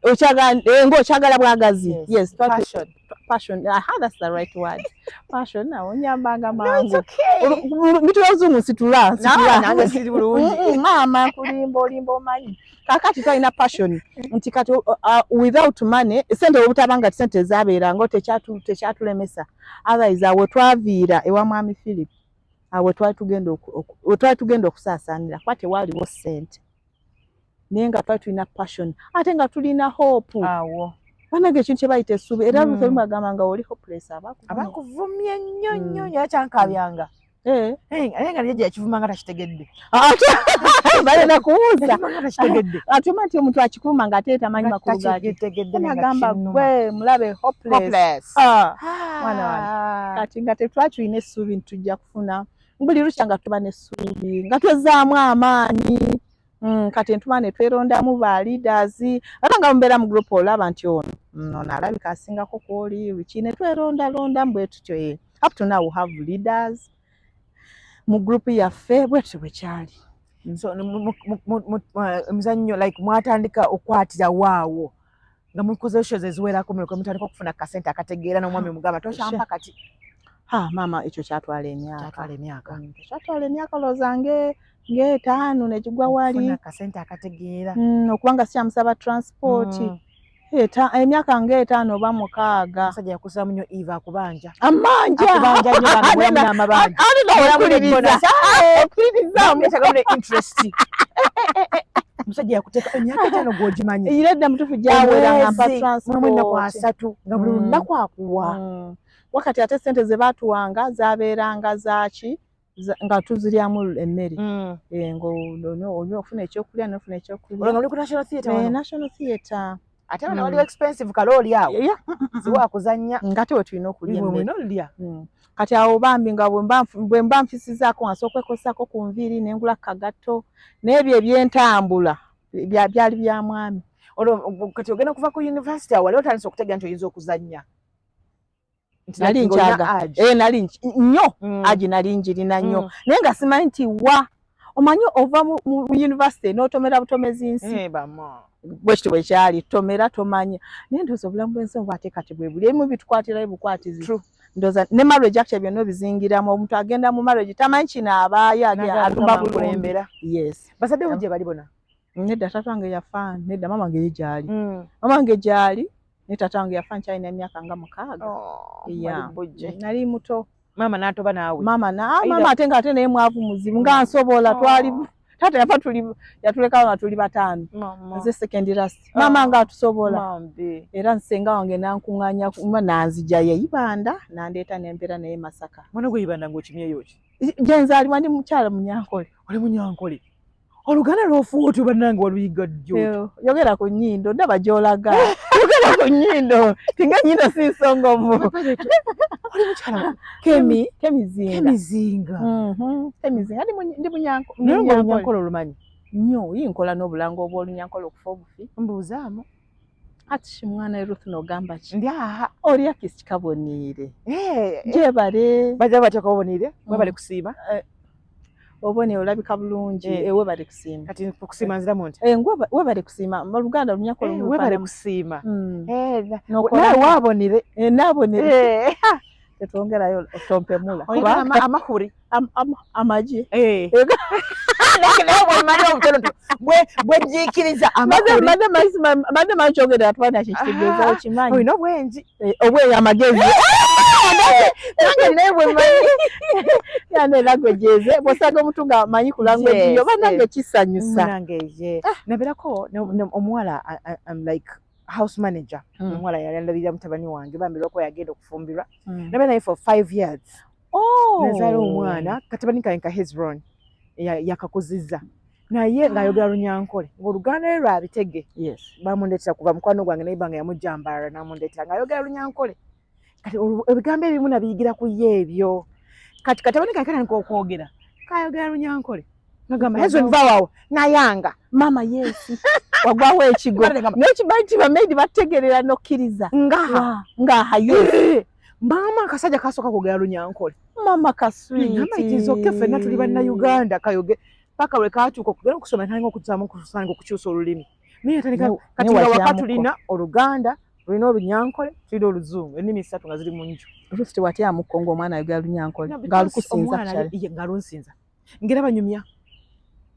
okyagala, ng'okyagala bwagazi. Yes, Passion. Passion, aha, that's the right word, passion. Awo nyambanga No, it's mangu. okay. Bitu oluzungu nsitula nsitula. Nange siri bulungi. Maama kulimba olimba omanyi. Kakati twalina passion nti kati without money, sente obutaba nga sente zabeeranga tekyatulemesa. Otherwise awo twaviira ewa mwami Philip, awo we twali tugenda okusaasaanira kuba tewaaliwo ssente, naye nga twali tulina passion ate nga tulina hope. Awo. Banange, ekintu kye bayita essuubi era mm. Agamba nga oli hopeless, abakuvumye. Abakuvumye nnyo nnyo nnyo, kyankabyanga. Naye nga naye yakivuma nga takitegedde. Ate balina kuwuuza. Yakivuma nga takitegedde. Ate nti omuntu akikuvuma ng'ate tamanyi Nga makulu gaakyo. takitegedde, naye nga Nagamba kinnuma. gwe mulabe, hopeless. Hopeless. Ah, mwana wange. Kati nga tetwakirina essuubi nti tujja kufuna, buli lukya nga tuba n'essuubi nga twezzaamu amaanyi. Kati ntuma ne twerondamu ba leaders, ate nga mubeera mu group olaba nti ono ono alabika asingako kwoli biki, ne twerondalondamu bwe tutyo. Up to now we have leaders mu group yaffe, bwe tutyo bwe kyali. So emizannyo like mwatandika okwatira waawo nga mukoze shows eziwerako, muleke mutandika okufuna kasente akategeera n'omwami mugamba tokyampa kati. Ha, maama, ekyo kyatwala emyaka. Kyatwala emyaka. Kyatwala emyaka, olowooza ng'etaano nekigwa wali. Okufuna kasente akategeera. Okubanga sikyamusaba transport. Emyaka ng'etaano oba 6. Omusajja yakusaamu nnyo, Eva, akubanja. Amanja. Akubanja nnyo, bambi, mulamu n'amabanja. Ate Mulamu okuliriza. Yeetagamu interest. Omusajja yakuteeka emyaka 5 gw'ogimanyi. Era dda mutuufu gyawera nga mpa Omwezi mulimu ennaku transport. 30 nga buli lunaku akuwa. Wakati ate sente ze baatuwanga zabeeranga zaaki, nga tuziryamu emmere. Eh, ng'olina ofuna ekyokulya nofuna ekyokulya. Olwo nga muli ku National Theatre Eh, wano. National Theatre. Ate wano waliwo expensive kalooli awo. Siwa kuzannya. Nga te we tulina okulya Mwe emmere. mulina olulya. Kati awo bambi nga bwe mba nfisizaako nga nsooka okwekozaako ku nviiri ne ngula kagatto n'ebyo ebyentambula byali bya mwami. Olwo kati ogenda kuva ku university awo wali otandise okutegeera nti oyinza okuzannya. Nti Nali like ng'olina nkyaga. urge. Eh, nali nnyo. Agi nali njirina nnyo. Naye nga simanyi nti wa omanyi ova mu university n'otomera butomezi nsi. Eh, bama. Bwe kityo bwe kyali, tomera tomanya. Naye ndowooza obulamu bw'ensi oba ate kati bwe buli ebimu bitukwatirayo bukwatizi. True. Ndowooza ne marriage actually byonna obizingiramu. Omuntu agenda mu marriage tamanyi kino abaayo Nagamba alumba bulungi. nkulembera. Yes. Bazadde bo gye bali bona. Nedda, taata wange yafa, nedda, maama wange ye gyali. Maama wange gyali, naye taata wange yafa nkyalina emyaka nga 6. Oh, Yeah. wali bujje. Nali muto. Maama n'atoba naawe. Maama na Either- maama ate nga ate naye mwavu muzibu nga nsobola. Twali taata yafa tuli yatulekawo nga tuli bataano. Mama. Nze second last. Maama nga atusobola. Mambi. Era nsenga wange nankuŋŋaanya kuma nanzija ye Ibanda nandeeta nembeera naye Masaka. Mwana gwe Ibanda ng'okimyeyo ki? Gye nzaalibwa ndi mukyala Munyankole. Oli Munyankole. Oluganda lw'ofuuwa otyo bannange waluyiga ddi otyo? Eh, yogera ku nnyindo ndaba gy'olaga. Yogera ku nnyindo tinga nnyindo si nsongovu. Oli mukyala Kemi. Kemizinga. Kemizinga. Kemizinga ndi Naye Munyankole. ng'Olunyankole olumanyi. Nnyo yinkola n'obulango obw'Olunyankole okufa obufi. Mbuuzaamu. Ati mwana Ruth n'ogamba ki? Ndi aha. Oli akisi kikaboniire. Eh, Gyebale. Bajja batya kaboniire? Mwebale kusiima. Obone olabika bulungi. Eh. Eh, webale kusiima. Kati kusiima nziramu nti. Eh, webale kusiima. Mu Luganda Olunyankole Eh, webale kusiima. Eh, N'okola nawe waabonire. Eh, naabonere. Eh. Tetwongerayo otompemula. Olina amahuri. Amagi. Eh. Naye bw'omanyi obutono bwe jjiikiriza amahuri. Madde manyi kyogera tuba nakyo kitegeeza Ah, okimanyi. Olina obwengi. Eh, obwengi amagezi. Nange naye bwe mmanyi. Yane language eze bw'osanga omuntu ng'amanyi ku language yo bannange kisanyusa. Munange ye. Nabeerako omuwala I'm like house manager. Omuwala yali andabirira mutabani wange bambi lwakuba yagenda okufumbirwa. Nabeera naye for 5 years. Oh. Nazaala omwana katabani kange ka Hezron yakakuzizza naye ng'ayogera Lunyankole ng'Oluganda lwe lwa bitege. Bamundeetera kuva mukwano gwange naye banga yamujjambalala n'amundeetera ng'ayogera Lunyankole. Kati ebigambo ebimu nabiyigira ku ye ebyo. Kati katabani kange katandika okwogera kayogera Lunyankole ngagamba, "Hezron, va waawo nayanga." Maama yeesi wagwawo ekigo naye okimanyi nti bamaidi bategerera n'okkiriza. Ngaha. Ngaaha yes. Eh, maama akasajja kasooka kwogera Lunyankole. Maama kasweet. Ngamba it is okay, ffenna tuli Bannayuganda kayoge paka lwe katuuka okugenda okusoma natandika okuzaamu okusanga okukyusa olulimi naye yatandika. Kati Ne nga waka watyamuko. tulina Oluganda, tulina Olunyankole, tulina Oluzungu, ennimi ssatu nga ziri mu nju. Ruth watyamuko ng'omwana ayogera Lunyankole No, because ng'alukusinza omwana kyali. ye ng'alunsinza ngera banyumya.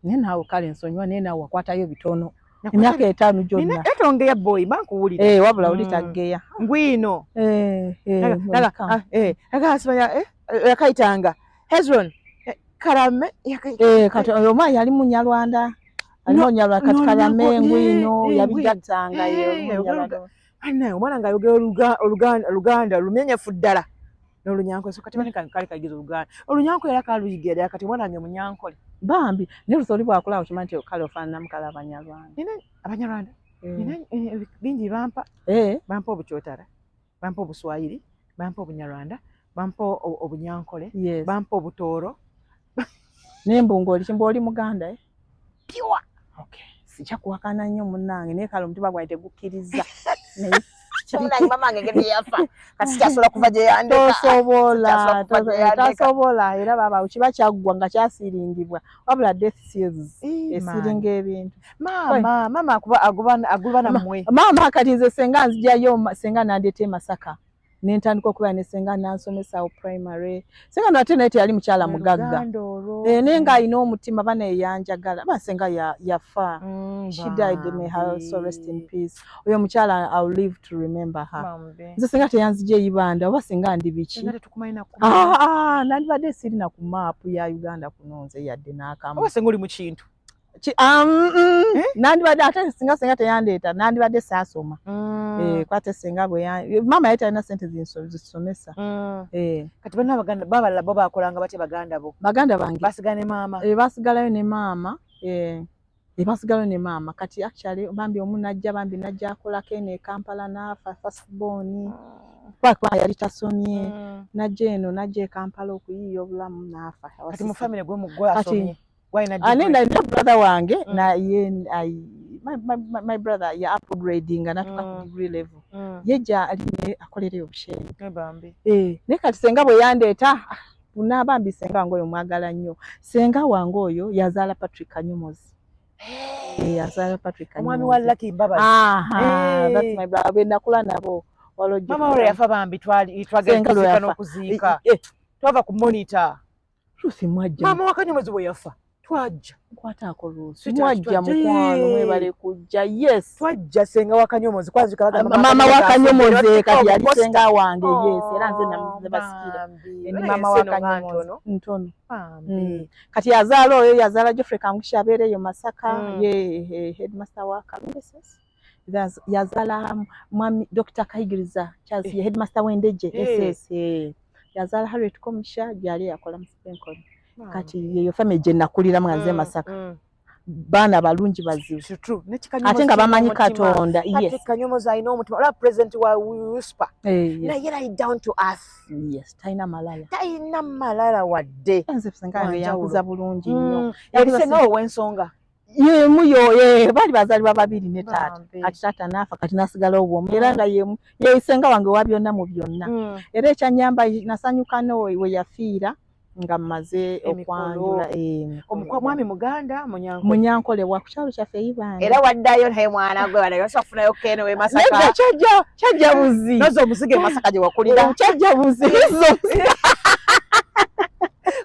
Naye naawe kale nsonyiwa naye naawe wakwatayo bitono emyaka 5 gyonna. Etongeya boyi bankuwulira. Eh, wabula oli taggeya. Ngwino. Eh, eh, welcome. Akasimanya yakayitanga Hezron karame Eh, kati oyo omwana yali Munyarwanda ali No, Munyarwanda kati no, karame no, ngwino yabigattanga ye yogera Munyarwanda. Banaye omwana ng'ayogera Oluganda lumenyefu ddala n'Olunyankole. So kati bane kale kayigiza Oluganda, Olunyankole era kaluyigira ddala. Kati omwana wange Munyankole. Bambi naye lusi oli bwakula okimanyi nti kale ofaananamu kale Abanyarwanda. Nina Abanyarwanda nina bingi bampa. Bampa Obukyotara, bampa Obuswayiri, bampa Obunyarwanda, bampa Obunyankole, bampa Obutooro. Naye mbu ng'oli kimbu oli Muganda, eh? Pure. Okay. Sijja kuwakana nnyo munnange naye kale omutima gwange tegukkiriza naye. Mama wange engeri yafa kati kyasobola kuva gye yandeka. Tosobola, tosobola. Era baba kiba kyaggwa nga kyasiringibwa, wabula death seals, esiringa ebintu. Maama, maama akuba aguba nammwe. Maama kati nze senga nzijayo, senga nandeeta e Masaka, nentandika okubeera ne senga, nansomesa awo primary. Senga no ate naye teyali mukyala mugagga, naye nga alina omutima, bana eyanjagala ba senga yafa. She died, may her soul rest in peace. Oyo omukyala, I'll live to remember her. Nze senga teyanzija eibanda oba senga ndi biki, nandibadde sirina ku maapu ya Uganda kuno nze yadde n'akamu. Oba senga oli mu kintu. Nandibadde ate singa senga teyandeeta nandibadde saasoma. Kwate senga bwe maama yali talina sente zisomesa. Kati bana baganda babalala bo bakolanga batya, baganda bo? Baganda bange basigala ne maama? Basigalayo ne maama, basigalayo ne maama. Kati actually bambi omu najja, bambi najja akolako eno e Kampala, n'afa, first born, kuba yali tasomye. Najja eno, najja e Kampala okuyiiya obulamu, n'afa. Kati mu family gwe mugwe asomye? Nenda brother wange naye, my brother ya upgrading natuka ku degree level. Ye gyali akolerayo obushenyi. Naye kati senga bwe yandeeta bambi senga wange oyo mwagala nnyo. Senga wange oyo yazaala Patrick Kanyomozi, yazaala Patrick. Omwami wa Lucky Mbabazi. That's my brother, be nakula nabo. Mama we yafa bambi, twali twagenda n'okuziika, twava ku monitor. Ruth, mwajja? Maama wa Kanyomozi bwe yafa twajja. Nkwataako Ruth, mwajja mukwano, mwebale kujja, yes. Twajja senga wa Kanyomozi. Maama wa Kanyomozi kati yali senga wange, yes, era nze namuze basikira ni maama wa Kanyomozi ntono. Kati yazaala oyo, yazaala Geoffrey Kamugisha, abeereyo Masaka. Ye headmaster wa Kalungu SS. Yazaala mwami Dr. Kayigiriza Charles, ye headmaster w'Endeje SS. Yazaala Harriet Komugisha, gyali yakola mu Spencon. Kati yeyo family gye nakuliramu nga nze Masaka. Baana balungi bazibu ate nga bamanyi Katonda. Yes, Kanyomozi alina omutima. Olaba president wa USPA, naye right down to earth. Yes, talina malala. Talina malala wadde. Nze senga yange yankuza bulungi nnyo. Yali ow'ensonga. Yemu yo baali bazaalibwa babiri ne taata. Kati taata n'afa, kati nasigala obwomu, era nga yemu yesenga wange wa byonna mu byonna. Era ekyanyamba nasanyuka no we yafiira nga mmaze okwanjula. Omwami muganda? Munyankole? Munyankole, wa ku kyalo kyaffe Ibanda. Era waddayo naye mwana gwe wala yosa kufunayo keno we Masaka? Kyajja, kyajja buzi. Noza omuzigo e Masaka gye wakulira. Kyajja buzi.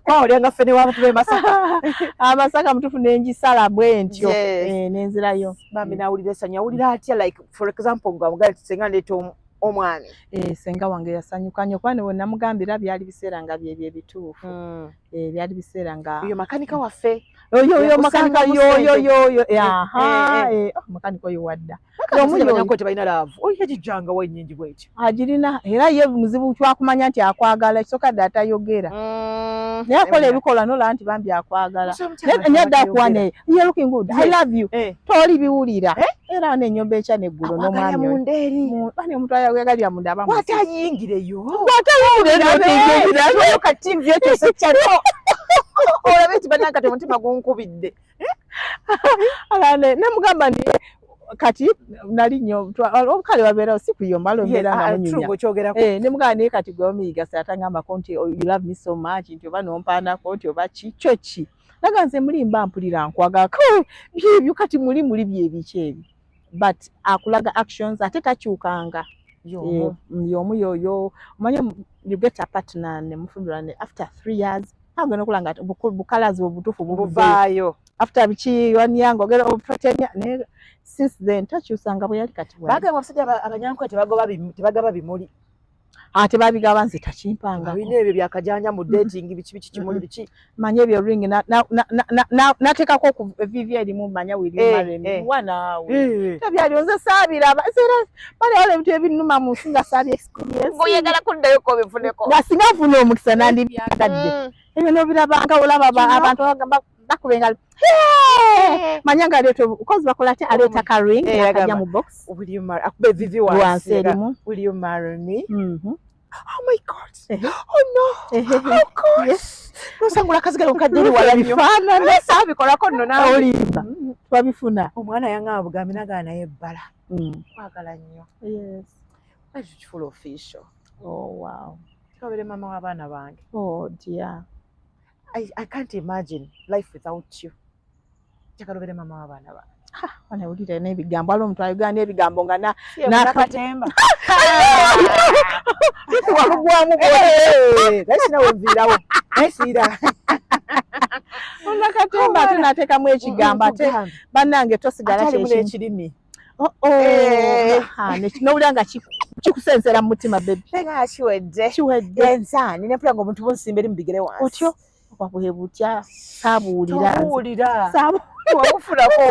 Kwawulira nga ffene w'abantu b'e Masaka. Amasaka mutuufu, nengisala bwe ntyo, nenzirayo. Bambi, nawulira essanyu. Awulira atya, like for example nga mugala ti senga ndeeta omwami? Senga wange yasanyuka nnyo, kuba ne namugambira byali biseera nga byebyo ebituufu. Byali biseera nga Oyo makanika waffe. Oyo, oyo makanika yoyo, yoyo, aha, makanika oyo wadda. Omuyo tebalina love, oyo yagijjanga wa ennyingi bwetyo? Agirina, era ye muzibu twakumanya nti akwagala. Ekisooka dde atayogera, naye akola ebikolwa nolaba nti bambi akwagala. Naye adde akuwane, "You looking good, I love you," toli biwulira era nenyomba ekya neggulo n'omwami oyo. Omuntu ayagalira munda aba Bwatayingireyo. Bwatayingireyo. Ka TV ekyose kyano olabe nti bannange kati omutima gunkubidde. Namugamba nti kati nali nnyo kale wabeerawo si kuyomba, alo mbeera nga munyumya. Nemugamba naye kati gwe omiyiga atangambako nti, "Oh, you love me so much," nti oba nompaanako nti oba ki kyo ki naga nze muli mba mpulira nkwagala byebyo. Kati muli muli byebiki ebyo, but akulaga actions ate takyukanga y'omu yoyo. Omanye you get a partner ne mufumbirwa ne after 3 years agenda okulaba nga bukalazi obutuufu buvaayo. After biki one year ng'ogera obufatenya, naye since then takyusanga bwe yali kati. Bagamba abasajja abanyankole tebagaba bimuli. Ate babigaba, nze takimpanga. Bina ebyo byakajanja mu dating, biki biki, kimuli biki. Manye ebyo ring nateekako evivi erimu manya will you marry me wanaawe tabyaliwo. Nze saabiraba era bali wala ebintu ebinuma mu nsi nga saabi experience. Ng'oyagala kuddayo ko bifuneko. Nga singa nfuna omukisa nandibyagadde. Ebyo nobirabanga olaba abantu bagamba bakuba engalo, manya nga aleeta kozi bakola ate aleeta ka ring nakajja mu box. Will you marry, akuba evivi wansi erimu. "Will you marry me?" "Oh my God, oh no, oh God." Nosangula akazigalo kadderi wala nnyo. Bifaanana. Saabikolako nno naawe. Olimba, twabifuna. Omwana yaŋŋamba bugambi nagala naye ebbala kwagala nnyo. Lwaki tukifuula official? Oh, wow. Kikabeere maama w'abaana bange. Oh dear. I can't imagine life without you. Njagala obeere maama w'abaana bange. Wanawulira n'ebigambo, waliwo omuntu ayogera n'ebigambo nga Nakatemba. Walugwamu. Naye sinawe nviirawo. Naye siira. Nakatemba ate n'ateekamu ekigambo ate bannange tosigala. Ate alimu kyekimu. N'ekirimi. Oh, oh. N'owulira nga kikusensera mu mutima, baby. Naye nga kiwedde. Kiwedde. Ensaani nempulira nga omuntu bunsimba eri mu bigere wansi. Otyo oba bwe butya, saabuulira nze. Tobuwulira. Saabu Wabufunako.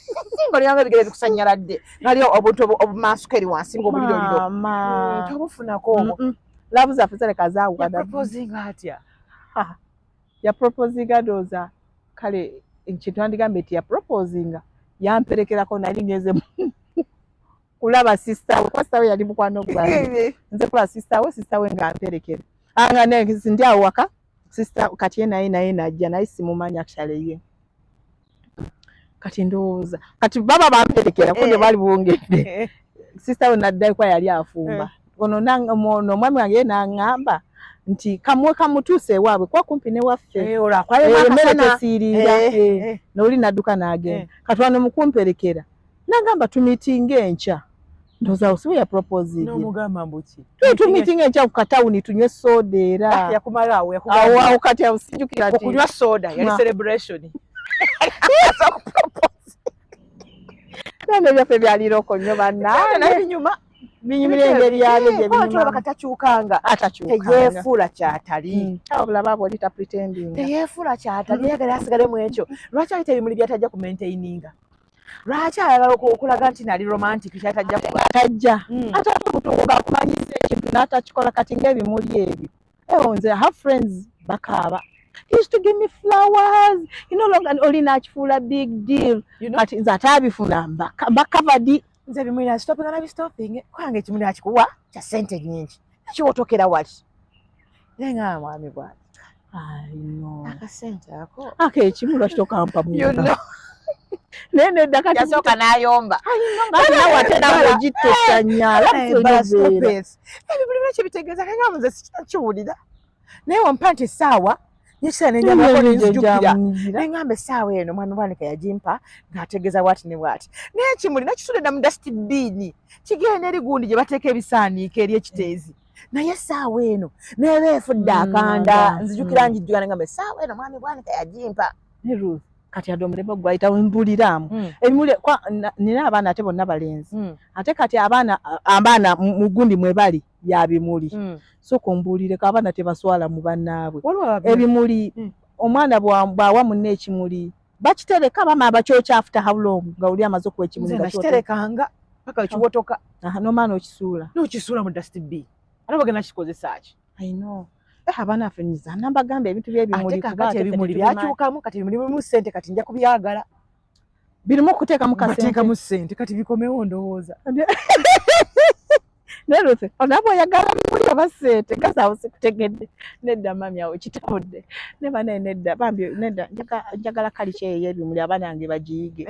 Singa oliranga ebigere bikusanyaladde. Ngali obuntu obumansuka eri wansi ng'obuliro liro. Maama. Tobufunako obwo. Love zaffe zireka zaawukana. Yaproposinga atya? Yaproposinga, ndowooza kale kintu andigambe nti yaproposinga yamperekerako, nali ngeze kulaba sister we, kuba sister we yali mukwano gwange, nze kulaba sister we, sister we nga mperekera, nga ndi awo waka sister. Kati ye naye najja, naye simumanyi actually ye. Kati ndowooza kati baba bamperekera ko ne bali bongedde sister we naddayo kuba yali afumba. Ono ono omwami wange ye n'aŋŋamba nti kamwe kamutuuse ewaabwe kuba kumpi ne waffe. Olwo akwalemu Emmere akasana. tesiiriira. Noli nadduka n'agenda. Kati wano mukumperekera nagamba tumitinga enkya, ndowooza awo siwe yaproposingira. N'omugamba mbuki? Tumitinga enkya ku katawuni tunywe soda era. Yakumala awo. Awo. Yakugamba Awo kati awo sijjukira nti okunywa soda yali celebration. Nano byaffe byaliroko nnyo bannange. Naye binyuma. Binyumira engeri yabyo gye Kuba tulaba binyumamu. katakyukanga. Atakyukanga. Teyeefuula kyatali. Wabula baaba oli tapretendinga. Teyeefuula kyatali, ayagala asigale mu ekyo. Lwaki ayita ebimuli byatajja ku maintaininga? Lwaki ayagala okulaga nti nali romantic kyatajja kuba? Tajja. Ate ate omuntu ng'akumanyiza ekintu n'atakikola, kati ng'ebimuli ebyo. Ewo nze I have friends bakaaba. "He used to give me flowers. You no longer," oli n'akifuula big deal. You know? Kati nze ate abifuna mba covered. Nze ebimuli nasitopinga nabistopinge kubanga ekimuli akikuwa kya ssente nnyingi, kiwotokera wali, naye nga mwami bwange I know. akasente ako. Ako ekimu lwaki tokampa You know. Naye nedda kati. Yasooka n'ayomba. Kati nawe ate nawe ogitesanya. Ebimuli lwaki bitegeeza kanga nze sikiwulira, naye wampa nti essaawa nekiseera nenjamako nenzijukira neŋŋamba essaawa eno mwami Bwanika yagimpa ng'ategeeza bwati ne bwati, naye ekimuli nakisudde dda mu dustbin, kigenda eri gundi gye bateeka ebisaaniiko eri ekiteezi, naye essaawa eno neeba efudde akanda. Nzijukira njijjuka neŋŋamba essaawa eno mwami Bwanika yagimpa. Ne Ruth, kati ate omulembe gwayita mpuliraamu ebimuli nina abaana ate bonna balenzi, ate kati abaana mu gundi mwe bali ya bimuli. Sooka ombuulireko, abaana tebaswala mu bannaabwe? Waliwo Ebimuli omwana bw'awa munne ekimuli bakitereka, bama bakyokya after how long nga oli amaze okuwa ekimuli? Nze Nga kyoteka. Nakiterekanga paka wekiwotoka. Aha, n'omwana okisuula. N'okisuula mu dustbin, ate bagenda kikozesa ki? I know. Eh, abaana ffe nza nambagamba ebintu by'ebimuli Ate kuba kakati ate ffe ebimuli tetubimanyi. byakyukamu, kati ebimuli birimu ssente, kati nja kubyagala. Birimu okuteekamu kasente. Bateekamu ssente, kati bikomewo ndowooza. Naye Ruth, onaba oyagala bimuli oba ssente? Gasaawo sikutegedde. Nedda mami, awo kitawudde ne banaye. Nedda bambi, nedda, njagala kalica eyo ey'ebimuli abaana bange bagiyige.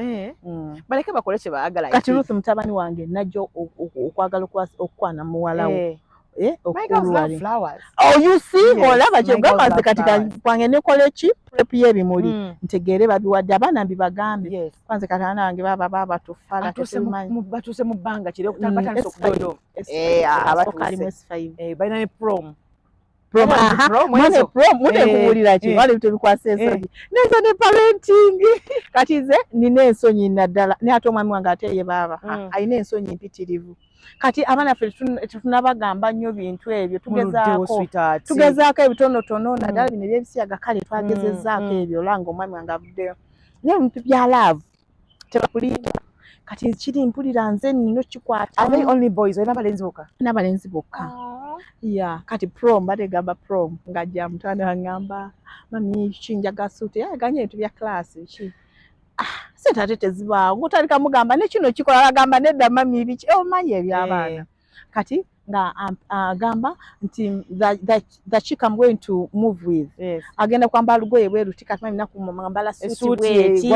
Baleke bakole kye baagala. Kati Ruth, mutabani wange najja okwagala okukwana muwala we. Eh. My girls love flowers. Oh, you see, olaba kyegamba nze kati kwange nekola eki prep y'ebimuli, ntegeere babiwadde abaana mbibagambe. Kwanze kati abaana bange baba tufala. Tetumanyi. Batuuse mu bbanga kiri batandise okudodo. Alimu S5. Balina ne prom. Prom mutenkubuulira ki, wali tebikwasa ensonyi nenze ne parenting. Kati nze nina ensonyi naddala, naye ate omwami wange ate ye baaba alina ensonyi mpitirivu. Kati abaana ffe tetunabagamba nnyo bintu ebyo, tugezaako ebitonotono, naddala bino ebyebisiyaga. Kale twagezezaako ebyo olanga omwami wange avuddeyo, naye ebintu bya love tebakulimba. Kati kiri mpulira nze nina okikwata. N'abalenzi bokka? Ya, kati prom bategamba prom ng'ajja mutanda aŋŋamba, "Mami, kinjaga suuti," aganye ebintu bya class ki. Ah, sente ate tezibaawo, ng'otandika mugamba ne kino kikola, agamba, "Nedda mami, biki?" Omanyi eby'abaana. Kati nga agamba nti the chick I'm going to move with agenda kwambala lugoye bwe luti, kati mami nakumwambala suuti bweti.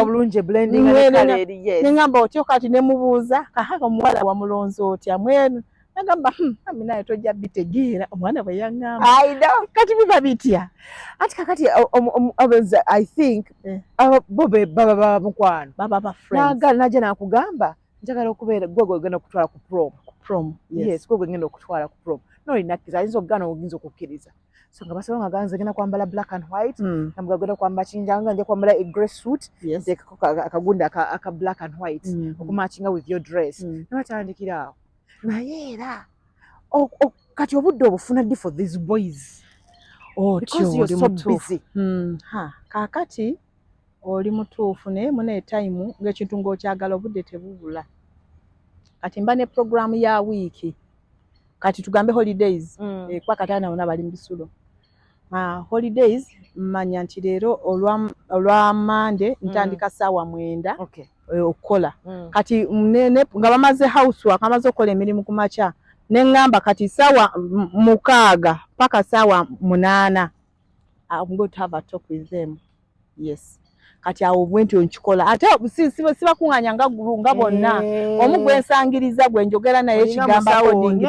Neŋŋamba otyo, kati nemubuuza, "Kahaka omuwala wamulonze otya mwenu?" Nagamba, ami naye tojja bitegeera." Omwana bwe yaŋŋamba. Kati biba bitya? Ati kakati I think bo baba baba mukwano. Baba ba friends. Naga najja nakugamba, "Njagala okubeera gwe gwe genda okutwala ku prom." Prom, yes. Yes, gwe gwe ngenda okutwala ku prom. Nolina kkiriza, ayinza okugaana, oyinza okukkiriza. So nga basobola nga ganze genda kwambala black and white, nga genda kwambala kinjanga, nja kwambala a grey suit, nteekako akagundi aka black and white okumatchinga with your dress. Nebatandikira awo. Naye era kati obudde obufuna ddi for these boys? Because you're so busy. Ha, kaakati oli mutuufu, naye muna time ng'ekintu ng'okyagala, obudde tebubula. Kati mba ne programu ya wiiki. Kati tugambe holidays, kuba kati abaana bonna bali mu bisulo. Holidays mmanya nti leero olwa Mande ntandika ssaawa 9 okukola. Kati nga bamaze housework, bamaze okukola emirimu ku makya, ne ŋŋamba kati ssaawa 6 paka ssaawa 8 I'm going to have a talk with them. Yes. Kati awo bwe ntyo nkikola, ate sibakuŋŋaanya nga group nga bonna. Omu gwe nsangiriza, gwe njogera naye ekigambo accordingly.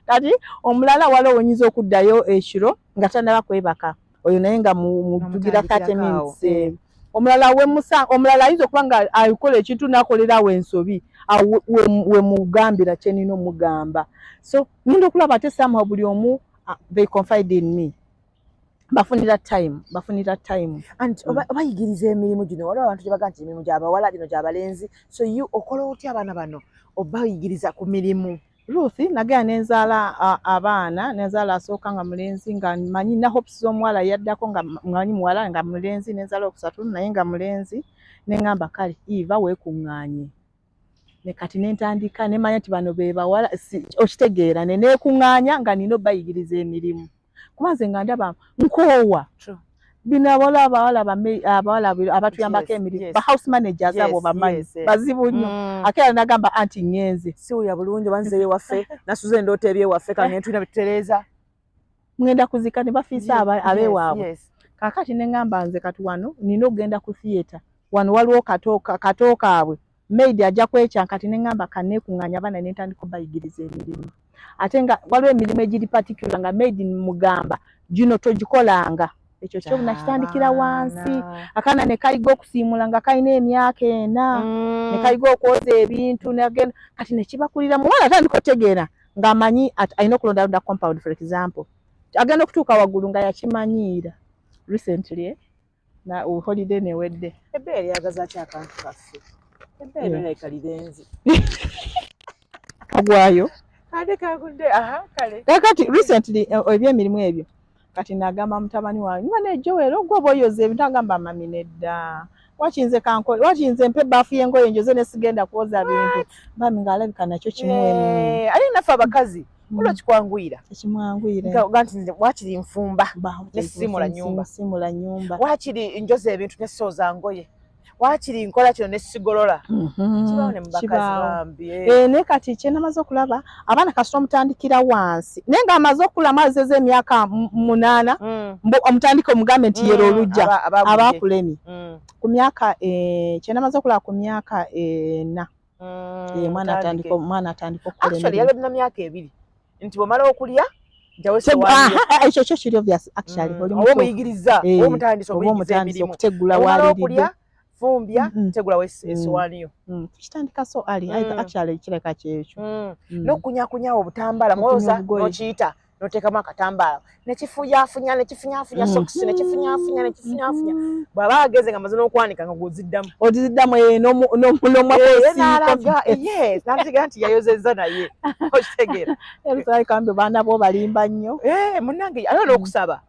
Kati omulala waliwo wenyinza okuddayo ekiro nga tannaba kwebaka, oyo naye nga mujugira 30 minutes. Omulala wemusa, omulala ayinza okuba nga akola ekintu n'akolerawo ensobi, awo we mugambira kye nina omugamba. So ngenda okulaba ate somehow buli omu, they confide in me, bafunira time, bafunira time. And obayigiriza emirimu gino, waliwo abantu gye baga nti emirimu gy'abawala, gino gy'abalenzi. So you okola otya abaana bano, obayigiriza ku mirimu? Ruth, nagenda nenzaala abaana, nenzaala asooka nga mulenzi, nga manyi na hopes z'omuwala yaddako, nga manyi muwala, nga mulenzi. Nenzaala okusatu naye nga mulenzi, neŋŋamba, "Kale Eva, weekuŋŋaanye." Ne kati nentandika nemanya nti bano be bawala, okitegeera, ne neekuŋŋaanya nga nina obayigiriza emirimu, kuba nze nga ndaba nkoowa. Bino abawala abawala abatuyambako emirimu, ba house managers abo bamanyi bazibu nnyo. Akeera nagamba anti ŋŋenze. Siwulira bulungi, oba nzeeyo waffe, nasuze endoota ebyewaffe, kange tulina bitutereeza. Ŋŋenda kuzika ne bafiisa abeewaabwe. Kaakati ne ŋŋamba nze kati wano nina okugenda ku theatre, wano waliwo kato kaabwe maid ajja kwekya. Kati ne ŋŋamba kanneekuŋŋaanya abaana ne ntandika obayigiriza emirimu, ate nga waliwo emirimu egiri particular nga maid mugamba gino togikolanga. Ekyo kyo nakitandikira wansi. Akaana ne kayiga okusiimula nga kalina emyaka 4, ne kayiga okwoza ebintu, nagenda kati ne kibakulira. Muwala atandika otegeera ng'amanyi alina okulondalonda compound, for example, agenda okutuuka waggulu nga yakimanyiira. Recently, na holiday newedde. Ebbeere lyagaza ki akantu kaffe? Ebbeere lirabika lirenzi. Kagwayo. Ate kagudde, aha, kale. Kakati recently, ebyemirimu ebyo, kati nagamba mutabani wange nga ne Joel, ogwo oba oyoza ebintu? Agamba, "Mummy, nedda, wakinze kankole, wakinze mpe ebaafu y'engoye njoze nesigenda kwoza bintu." Bami ng'alabika nakyo kimuwemu. Ate naffe abakazi olwo kikwanguyira. Ekimwanguyira. Nga nti nze wakiri nfumba nesisimula nyumba. Simula nyumba. Wakiri njoza ebintu nesooza ngoye, wakiri nkola kino nesigolola. Kibaawo ne mu bakazi. Kibaawo. Bambi. Naye kati kyenamaze okulaba, abaana kasita omutandikira wansi, naye ng'amaze okukulamu azeza emyaka 8, omutandike omugambe nti yera olujja, abakulemye. Ku myaka, kyenamaze okulaba, ku myaka 4, omwana atandika okukola Actually, emirimu. yabadde na myaka 2 nti bwomala okulya njawo. Aha, ekyo kyo kiri obvious actually. Oli Oba mutuufu. omuyigiriza, oba omutandisa oba omuyigiriza omutandisa emirimu. okutegula Omala waliridde. okulya, fumbya, tegulawo essowaani yo. Tukitandika so early. Actually kireka kyekyo. N'okunyakunyawo obutambaala. Okunya Mwoza obugoye. n'okiyita n'oteekamu akatambaala nekifunyafunya, nekifunyafunya sokisi, nekifunyafunya, nekifunyafunya. Bw'aba ageze nga amaze n'okwanika nga gw'oziddamu. Oziddamu, N'alaga, n'omwakosi. Yes, n'ategeera nti yayozezza, naye okitegeera. Kambe baana bo balimba nnyo. Eh, munnange, ate n'okusaba,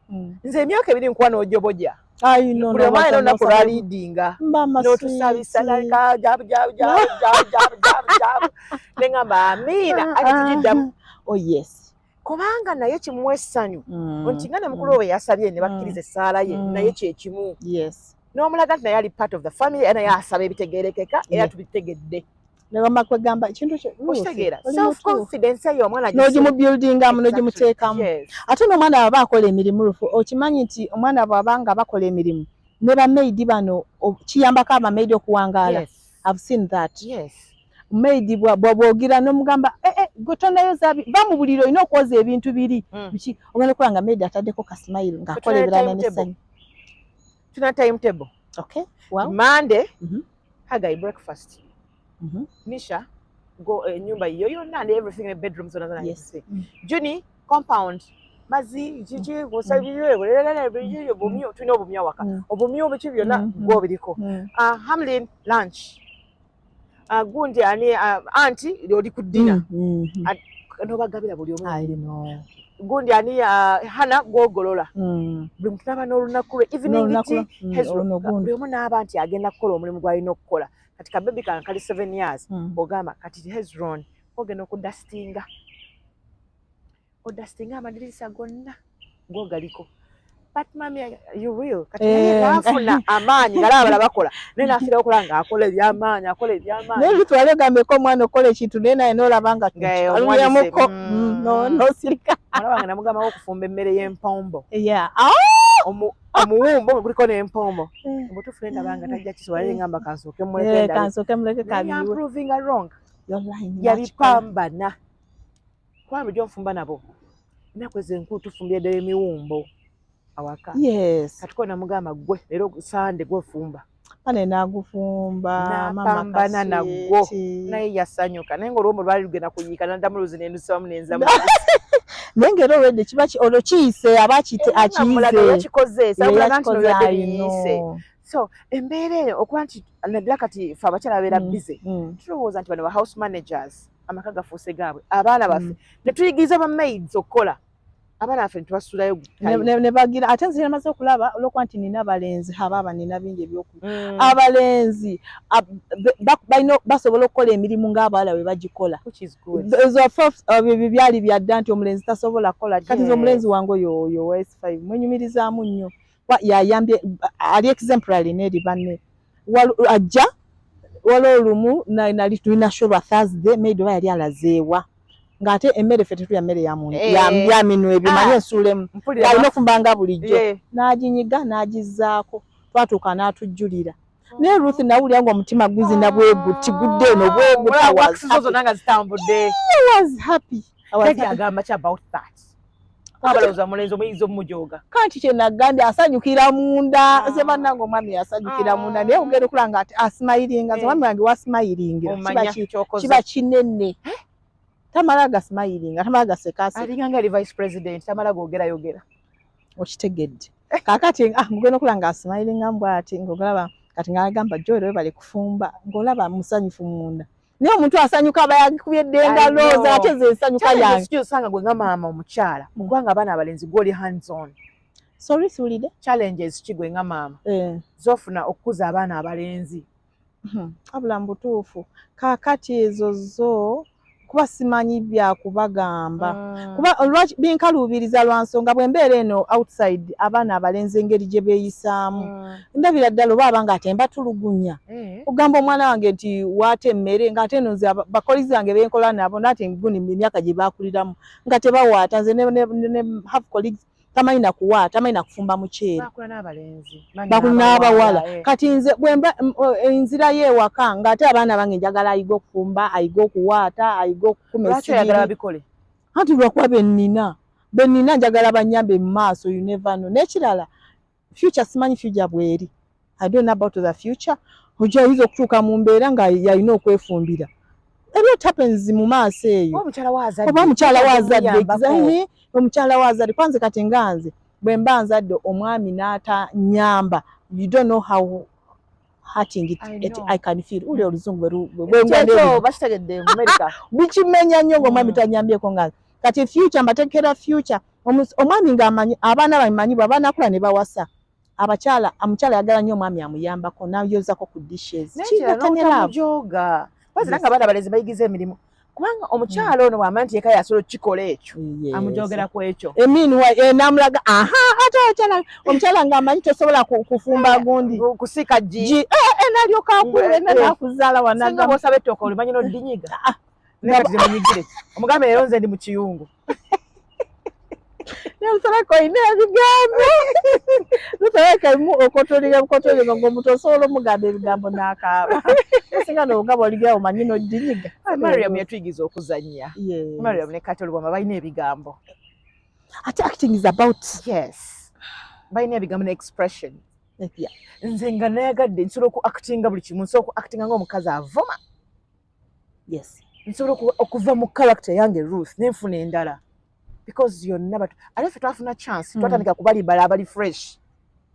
nze emyaka 2 nkuwa n'ojoboja. Ayi, no. Buli omwana olunaku lwaliidinga n'otusabisa naleka jabu jabu jabu jabu jabu jabu jabu, neŋŋamba amiina, ate tugiddamu. Oh yes. Kubanga naye kimuwa essanyu nti nga ne mukulu we yasabye ne bakkiriza essaala ye, naye kyekimu n'omulaga nti naye ali part of the family, era naye asaba ebitegeerekeka era tubitegedde. Negamba kwegamba ekintu kyo Okitegeera, oli self mutuufu. confidence eyo omwana N'ogimubuildingamu, n'ogimuteekamu. Yes. Ate n'omwana bw'aba akola emirimu, Ruth, okimanyi nti omwana bw'aba nga bakola emirimu ne bamaidi bano, kiyambako abamaidi okuwangaala. I've seen that. Maid bwogira nomugamba, "Eh, eh, gwe tonayoza, va mu buliri, olina okwoza ebintu biri." Biki, ogenda okuba nga maid ataddeko ka smile ng'akola ebirala n'essanyu. Tulina timetable. Okay, wow. Monday, Hagai breakfast, Nisha go enyumba yo yonna and everything in the bedroom zona zona. Juni compound, mazi, kiki, obumyu, tulina obumyu awaka, obumyu biki byonna gwobiriko. Hamlin lunch, gundi ani, anti oli ku dinner, nobagabira buli omu. I know. Gundi ani, Hana gwogolola. Buli muntu naba n'olunaku lwe, evening tea, buli omu n'aba nti agenda kukola omulimu gw'alina okukola. Kati kabebi kange kali 7 years, ogamba kati Hezron ogenda okudustinga, odustinga amadirisa gonna gogaliko. But mami, you will kati naye naafuna amaanyi nga abala bakola, naye naafira okola ng'akola ebyamaanyi, akola ebyamaanyi. Naye lutwali ogambeko omwana okukola ekintu, naye naye noolaba nga alumyamuko, nosirika. Olaba nga namugambawo okufumba emmere y'empombo, omuwumbo nga guliko n'empombo. Omutuufu naye ndaba nga tajja kisobola, naye ngamba kansooke muleke. Kansooke muleke. Kabiwe provinga wrong, yabipambana kuba bulijjo nfumba nabo. Ennaku ezo enkulu tufumbira ddala emiwumbo awaka. Kati ko namugamba, "Gwe leero Sande gwefumba." Pane nagufumba. Napambana nagwo, naye yasanyuka, naye nga oluwombo lwali lugenda kuyiika, naddamu luzi nendusamu nenzamu. Naye nga era olwedde kiba olwo kiyise, aba akiyize. Yakikoze sabulaga nti so embeera eyo okuba nti naddala kati fe abakyala babeera busy, tulowooza nti bano ba house managers amaka gafuuse gaabwe, abaana baffe ne tuyigiriza ba maids okukola, abaana baffe netubasulayo. Ne bagira ate nze namaze okulaba olwokuba nti nina abalenzi, abaaba nina bingi ebyoku abalenzi balina basobola okukola emirimu ng'abawala bwe bagikola. Ebyo byali byadda nti omulenzi tasobola kukola. Kati nze omulenzi wange oyo oyo wa S5 mwenyumirizaamu nnyo, yayambye, ali exemplary n'eri banne. Ajja waliwo olumu nali tulina show lwa Thursday, maid oba yali alazeewa, ng'ate emmere ffe tetulya mmere ya minwe ebyo, manyi ensuulemu, alina ofumba nga bulijjo, n'aginyiga n'agizzaako, twatuuka n'atujjulira. Naye Ruth, nawulira nga omutima guzina bwe guti, gudde eno bwe guti. Zonna nga zitambudde. Was happy. Agamba ki about that? Abalowooza mulenzi omuyinza omujooga. Kanti kye nagambye, asanyukira munda. Nze bannange omwami yasanyukira munda, naye ogenda okulaba nga asmilinga. Nze omwami wange wasmilingira kiba kinene, tamala gasmilinga, tamala gasekase. Alinga nga ali vice president, tamala googera yogera. Okitegedde? Kakati ngogenda okulaba nga asmilinga mbwati, ng'olaba kati ng'agamba, "Joel, webale kufumba," ng'olaba musanyufu munda. Naye omuntu asanyuka aba yakubye edda engalo, ate ze nsanyuka yange. Osanga gwe nga maama omukyala, kubanga abaana abalenzi gwoli hands on. Sorry, siwulidde. Challenges ki gwe nga maama zofuna okukuza abaana abalenzi? Abula mu butuufu kaakati ezo zo kuba simanyi byakubagamba, kuba lwaki binkaluubiriza lwa nsonga bwe mbeera eno outside, abaana abalenzi engeri gye beeyisaamu, ndabira ddala oba abanga ate mbatulugunya. Ogamba omwana wange nti waata emmere, ng'ate eno nze bakolezi bange benkola nabo naate gundi emyaka gye bakuliramu nga tebawaata. Nze ne have colleagues tamanyi nakuwaata, tamanyi nakufumba muceere. Bakula n'abalenzi. Bakulu n'abawala. Kati nze bwemba nzirayo ewaka ng'ate abaana bange njagala ayige okufumba, ayige okuwaata, ayige okukuma Lwaki oyagala babikole? Anti lwakuba bennina njagala banyambe mu maaso. You never know. N'ekirala, future, simanyi future bweri. I don't know about the future. Ojja ayinza okutuuka mu mbeera nga yalina okwefumbira. A lot happens mu maaso eyo. Oba omukyala waazadde. Oba omukyala waazadde, omukyala waazadde. Kwanze kati nga nze bwe mba nzadde, omwami n'atanyamba, you don't know how hurting it I can feel. Uli oluzungu bwe bakitegedde mu America. Bikimenya nnyo ng'omwami tanyambyeko. Nga kati future mbatekera future, omwami ng'amanyi abaana bamanyi bwe abaana ne bawasa abakyala, omukyala ayagala nnyo omwami amuyambako n'ayozako ku dishes. Kigatanelajoga wazira nga abaana abalenzi bayigiza emirimu, kubanga omukyala ono bw'amanya nti yeka yasobola okukikola ekyo, amujogera ku ekyo. Emiinwa namulaga aha, ate omukyala, omukyala ng'amanyi tosobola kufumba gundi. Kusiika ggi, nalyoka akule nakuzaala. Wanaga bw'osaba ettooke olimanyi n'odinyiga, naye kati munyigire omugambe, leero nze ndi mu kiyungu. Nalusalako olina ebigambo. Lusalako erimu okotolinga bukotolinga ng'omuntu osobola omugamba ebigambo n'akaaba. Singa n'ogaba oligira omanyi n'oginyiga. Mariam yatuyigiza okuzannya. Yes. Mariam ne Kato Lubwama balina ebigambo. Ate acting is about Yes. Balina ebigambo ne expression. Yeah. Nze nga nayagadde nsobola oku actinga buli kimu, nsobola oku actinga ng'omukazi avuma. Nsobola okuva mu character yange Ruth nenfuna endala. Because yonna batu ate ffe twafuna chance twatandika kubalibala abali fresh.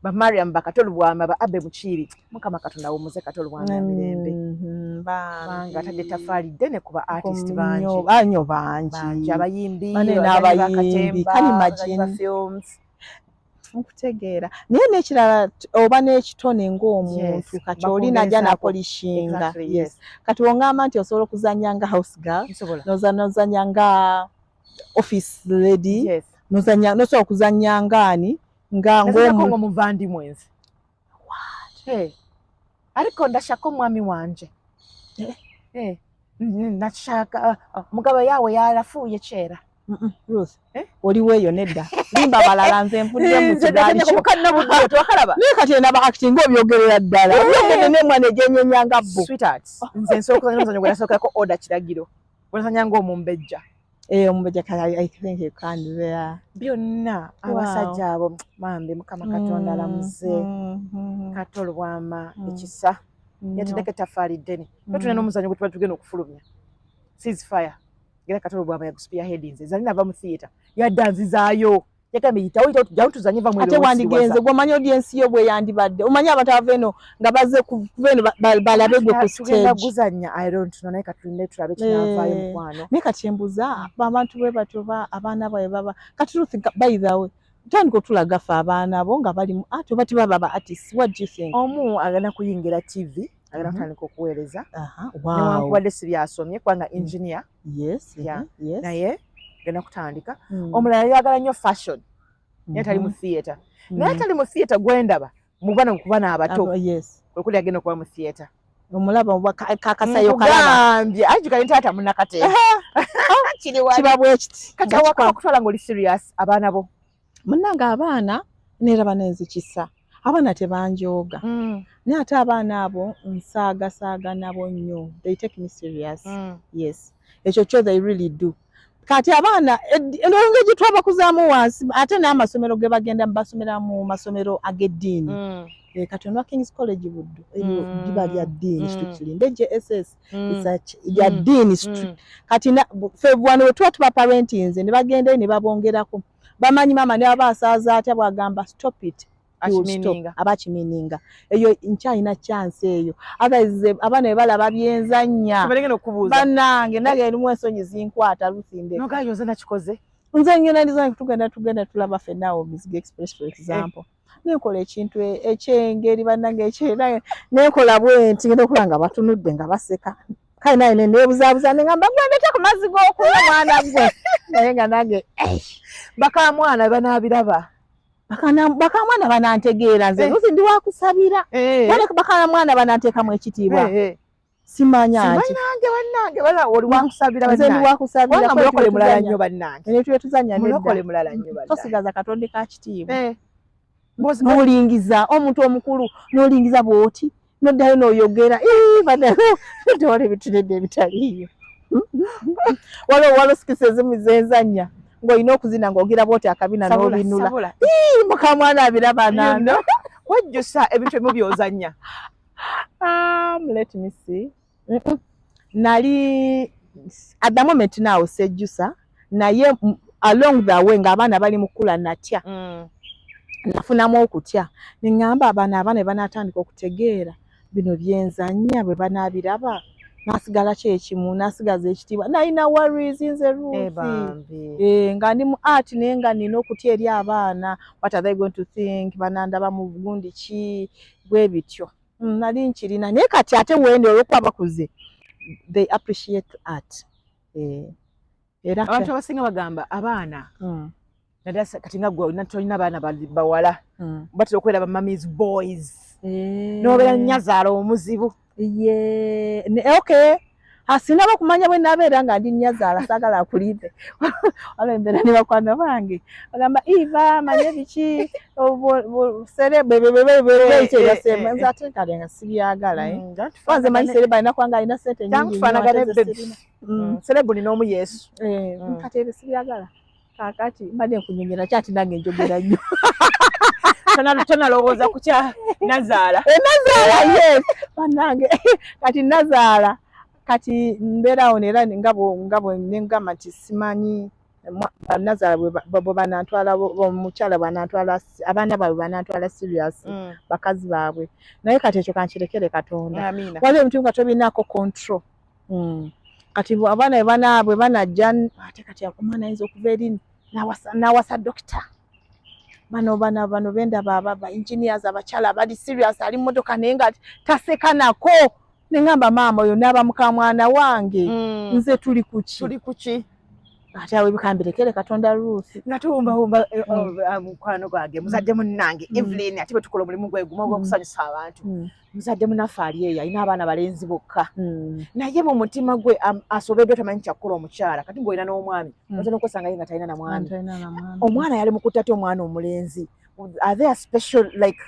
Ba Mariam, ba Kato Lubwama, ba Abe Mukiibi. Mukama Katonda awummuze Kato Lubwama emirembe. Kubanga atadde ettaffaali ddene ku ba artist bangi. Nnyo bangi. Bangi abayimbi, Bane abazannyi n'abayimbi. b'akatemba, Can you abazannyi ba imagine? films. Nkutegeera. Naye n'ekirala oba n'ekitone ng'omuntu kati oli najja bakwongerezaako. napolishinga. Exactly, yes. Kati wongamba nti osobola okuzannya nga house girl, Nsobola. nozannya nga office lady, nozannya, nosobola okuzannya ngaani nga Nazannyako ng'omu ng'omuvandimwe nze. Hey. Ariko ndashaka omwami wanje. Eh. Eh. Ndashaka mugabo yawe yarafuye kera. Ruth, Eh? oliwo eyo nedda. Limba balala nze nvudde mu Nze kigaali nazannyako kyo. mukannabuddiro tewakalaba. Naye kati enaba acting obyogerera ddala. Obyogedde n'emwana egyenyeenya nga bbo. Sweetheart, nze nsobola okuzannya omuzannyo gwe nasookerako order kiragiro. Gwe nazannya ng'omumbejja. Eh, omumbejja kale I think you can there. Byonna abasajja abo mambe Mukama Katonda alamuze Kato Lubwama ekisa. Yataddeko ettaffaali ddene. Ffe tulina n'omuzannyo gwe tuba tugenda okufulumya. Ceasefire. Era Kato Lubwama yaguspearheadinze. Zali nava mu theatre. Yadda nzizaayo. Yagambye yitawo yitawo tujjawo tuzanye va mu Ate wandigenze gwomanyi audience yo bwe yandibadde, omanyi abantu abava eno nga bazze kuva eno balabe gwe ku tugenda stage. guzannya, I don't know, naye katulinde tulabe kinaavaayo mukwano. Naye kati embuza abantu bwe batyo ba abaana baabwe baba kati Ruth, by the way, tandika otulaga ffe abaana bo nga bali mu art oba tebaba ba artists, what do you think? Omu agenda kuyingira TV, agenda kutandika okuweereza. Wow. Newankubadde si byasomye kubanga engineer. Naye agenda kutandika. Omulala yagala nnyo fashion. Naye tali mu theatre. Naye tali mu theatre gwendaba mu bano ku bano abato. Kwe kuli agenda okuba mu theatre. Omulaba oba kakasayo kalaba. Nkugambye, ajjuka ne taata munnakatemba. Kiri wali. Kiba bwe kiti. Kati awaka bakutwala ng'oli serious abaana bo? Munnange abaana neeraba nenzikisa. Abaana tebanjooga. Naye ate abaana abo nsaagasaaga nabo nnyo. They take me serious. Yes. Ekyo kyo they really do. Kati abaana engeri gye twabakuzaamu wansi ate n'amasomero ge bagenda basomera mu masomero ag'eddiini. Eh, kati onwa King's College Buddu eryo liba lya ddiini strictly. Ndejje SS it's a lya ddiini strict. Kati ffe wano bwe tuba tuba parentinze ne bagendayo ne babongerako. Bamanyi maama ne baba asaaza atya bw'agamba stop it. He will stop. Akimininga. Aba akimininga. Eyo nkyalina chance eyo. Otherwise abaana bwe balaba byenzannya. Tubalengera okubuuza. Bannange nange erimu ensonyi zinkwata Ruth ndeka. Nogayo nze nakikoze. Nze ngenda ndiza tugenda tulaba ffenna awo Mizigo Express for example. Nenkola ekintu ekyengeri bannange nenkola bwe nti ngenda okulaba nga batunudde nga baseka. Kale naye ne neebuzaabuza ne ngamba gwe ndete ku mazzi g'okunywa mwana gwe. Naye nga nange Bakamwana banaabiraba. Bakamwana banantegeera nze Ruth ndi wakusabira. Bakamwana bananteekamu ekitiibwa. Simanya nti. Bannange bannange bala oli wakusabira Nze ndi bannange. wakusabira. Kubanga mulokole mulala nnyo bannange. Ne tube tuzannya nedda. Mulokole mulala nnyo bannange. Tosigaza katonde ka kitiibwa. N'olingiza omuntu omukulu n'olingiza bw'oti n'oddayo n'oyogera tewali ebintu nedda ebitaliiyo. Waliwo skits ezimu zenzannya ng'olina okuzina ng'ogira bw'oti akabina n'obinula. Mukamwana abiraba nando. Wejjusa ebintu ebimu by'ozannya. Let me see. Nali at the moment now sejjusa naye along the way ng'abaana bali mu kkula natya. Nafunamu okutya ne ŋŋamba abaana banaatandika okutegeera bino byenzannya bwe banaabiraba nasigala kyekimu nasigaza ekitiibwa nalina worries nze Ruth. Nga ndi mu art naye nga nina okutya eri abaana, what are they going to think, banandaba mu gundi ki bwe bityo. Nali nkirina naye kati ate wendi olw'okuba bakuze they appreciate art. Era abantu abasinga bagamba abaana naddala kati nga gwe tolina baana bawala batera okubeera ba mummies boys n'obeera nnyazaala omuzibu. Yeah. Okay. Asinaba kumanya bwe nabeera nga ndi nnyazaala, saagala akulimbe. Waliwo embeera ne bakwano bange bagamba, "Eva, manye biki celeb." Ate kale nga sibyagala. Kuba nze manyi celeb alina kubanga alina sente nyingi nnyo, ate nze sirina. Celeb nina omu, Yesu. Kati ebyo sibyagala. Kaakati mbadde nkunyonyera kyati, nange njogera nnyo. Tonalowooza ku kya nazaala. Nazaala, yes, bannange. Kati nazaala, kati mbeerawo neera nga bwe nengamba nti simanyi nazaala bwe banantwala, omukyala bwanantwala, abaana baabwe banantwala serious, bakazi baabwe. Naye kati ekyo kankirekere Katonda. Amiina. Waliwo ebintu nga tobinaako control. Kati abaana bwe banajja, ate kati omwana ayinza okuva eri n'awasa dokita. Bano bano bano bendaba aba engineers, abakyala abali serious, ali mmotoka naye nga tasekanako, neŋŋamba, "Maama, oyo naaba mukamwana wange." Nze tuli kuki? Tuli kuki? Ate awo ebikambirekere Katonda, Ruth. Nga tuwumbawumba. Mukwano gwange, muzadde munnange Evelyn, ate bwe tukola omulimu gwe gumu ogw'okusanyusa abantu, muzadde munaffe ali eyo alina abaana balenzi bokka, naye mu mutima gwe asobeddwa, tamanyi kyakukola. Omukyala kati ng'olina n'omwami, oyinza n'okwesanga ye nga talina na mwami. Talina na mwami. Omwana yali mukutte ate omwana omulenzi, are there special like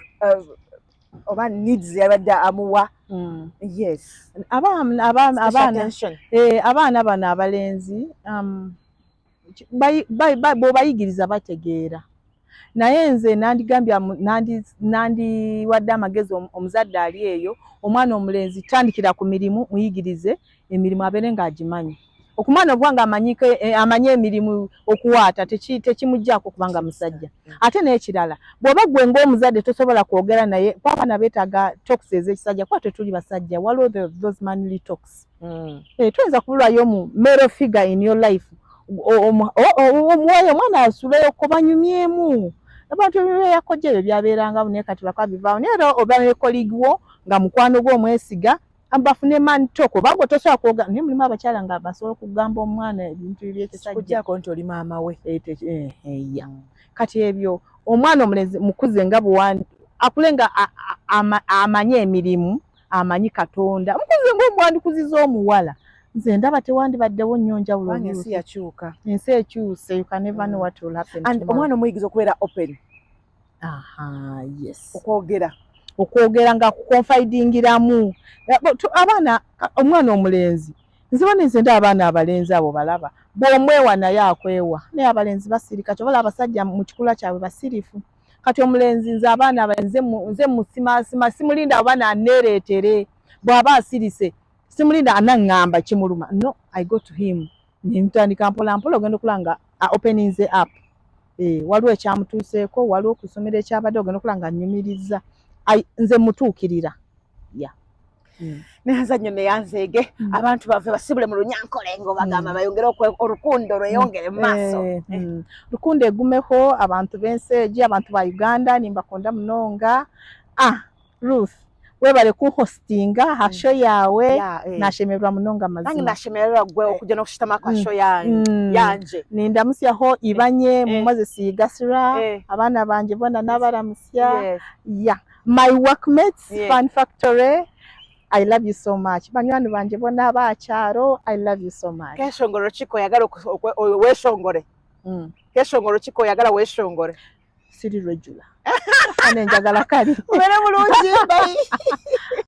oba needs yabadde amuwa? Yes. Abaana Special attention. Abaana bano abalenzi bw'obayigiriza bategeera, naye nze nandigambye nandiwadde amagezi omuzadde ali eyo, omwana omulenzi tandikira ku mirimu, muyigirize emirimu abeere ng'agimanyi. Okumwana okuba nga amanye emirimu, okuwaata tekimuggyako kubanga musajja. Ate n'ekirala, bw'oba gwe ng'omuzadde tosobola kwogera naye, kuba abaana beetaaga talks ez'ekisajja, kuba tetuli basajja, waliwo those manly talks. Tuyinza kubulwayo mu male figure in your life, omuwayo omwana asuleyo ko banyumyemu. Abantu ebyakojja ebyo byabeerangawo, naye kati bakaba bivaawo. Naye era oba ne colleague wo nga mukwano gwo omwesiga, bafune man talk, oba gwe tosobola kwogera, naye mulimu abakyala nga basobola okugamba omwana ebintu ebyekisajja. Kujjako nti oli maama we. Ya, kati ebyo omwana omulenzi mukuze nga bwe akule nga amanye emirimu, amanyi Katonda, mukuze ng'omwandikuziza omuwala. Nze ndaba tewandibaddewo nnyo njawulo. Kubanga ensi yakyuka. Ensi ekyuse, you can never know what will happen and tomorrow. Omwana omuyigiza okubeera open. Aha, yes. Okwogera. Okwogera nga kuconfidingiramu abaana. Omwana omulenzi, nze bane, nze ndaba abaana abalenzi abo balaba bw'omwewa naye akwewa, naye abalenzi basirika. Kyobola abasajja mu kikula kyabwe basirifu. Kati omulenzi, nze abaana abalenzi nze musimasima, simulinda abaana aneereetere. Bw'aba asirise simulinda anaŋŋamba kimuluma. No, I go to him, nemutandika mpola mpola, ogenda okulaba nga openinze up. Waliwo ekyamutuuseeko, waliwo okusomera ekyabadde, ogenda okulaba nga annyumiriza. Nze mutuukirira ya. Neyanza nnyo, neyanzeege. Abantu baffe basibule mu Lunyankole ngo bagamba bayongere orukundo lweyongere mu maaso. Rukundo egumeho. Abantu b'ensi egi, abantu ba Uganda, nimbakunda munonga. Ah, Ruth, webale kuhostinga ha show yawe. Yeah. Nashemererwa munonga. Nange mazima. Nashemererwa gwe okujja n'okushitama kwa show yange yanje. Nindamusyaho ibanye mu Moses Gasira, abaana banje bona n'abaramusya. Yeah, my workmates, Fun Factory, I love you so much. Banywani banje bona abakyaro, I love you so much. Keshongoro kiko oyagala weeshongore? Keshongoro kiko oyagala weeshongore? Siri regular ane, njagala kali. Ubeere bulungi, bye.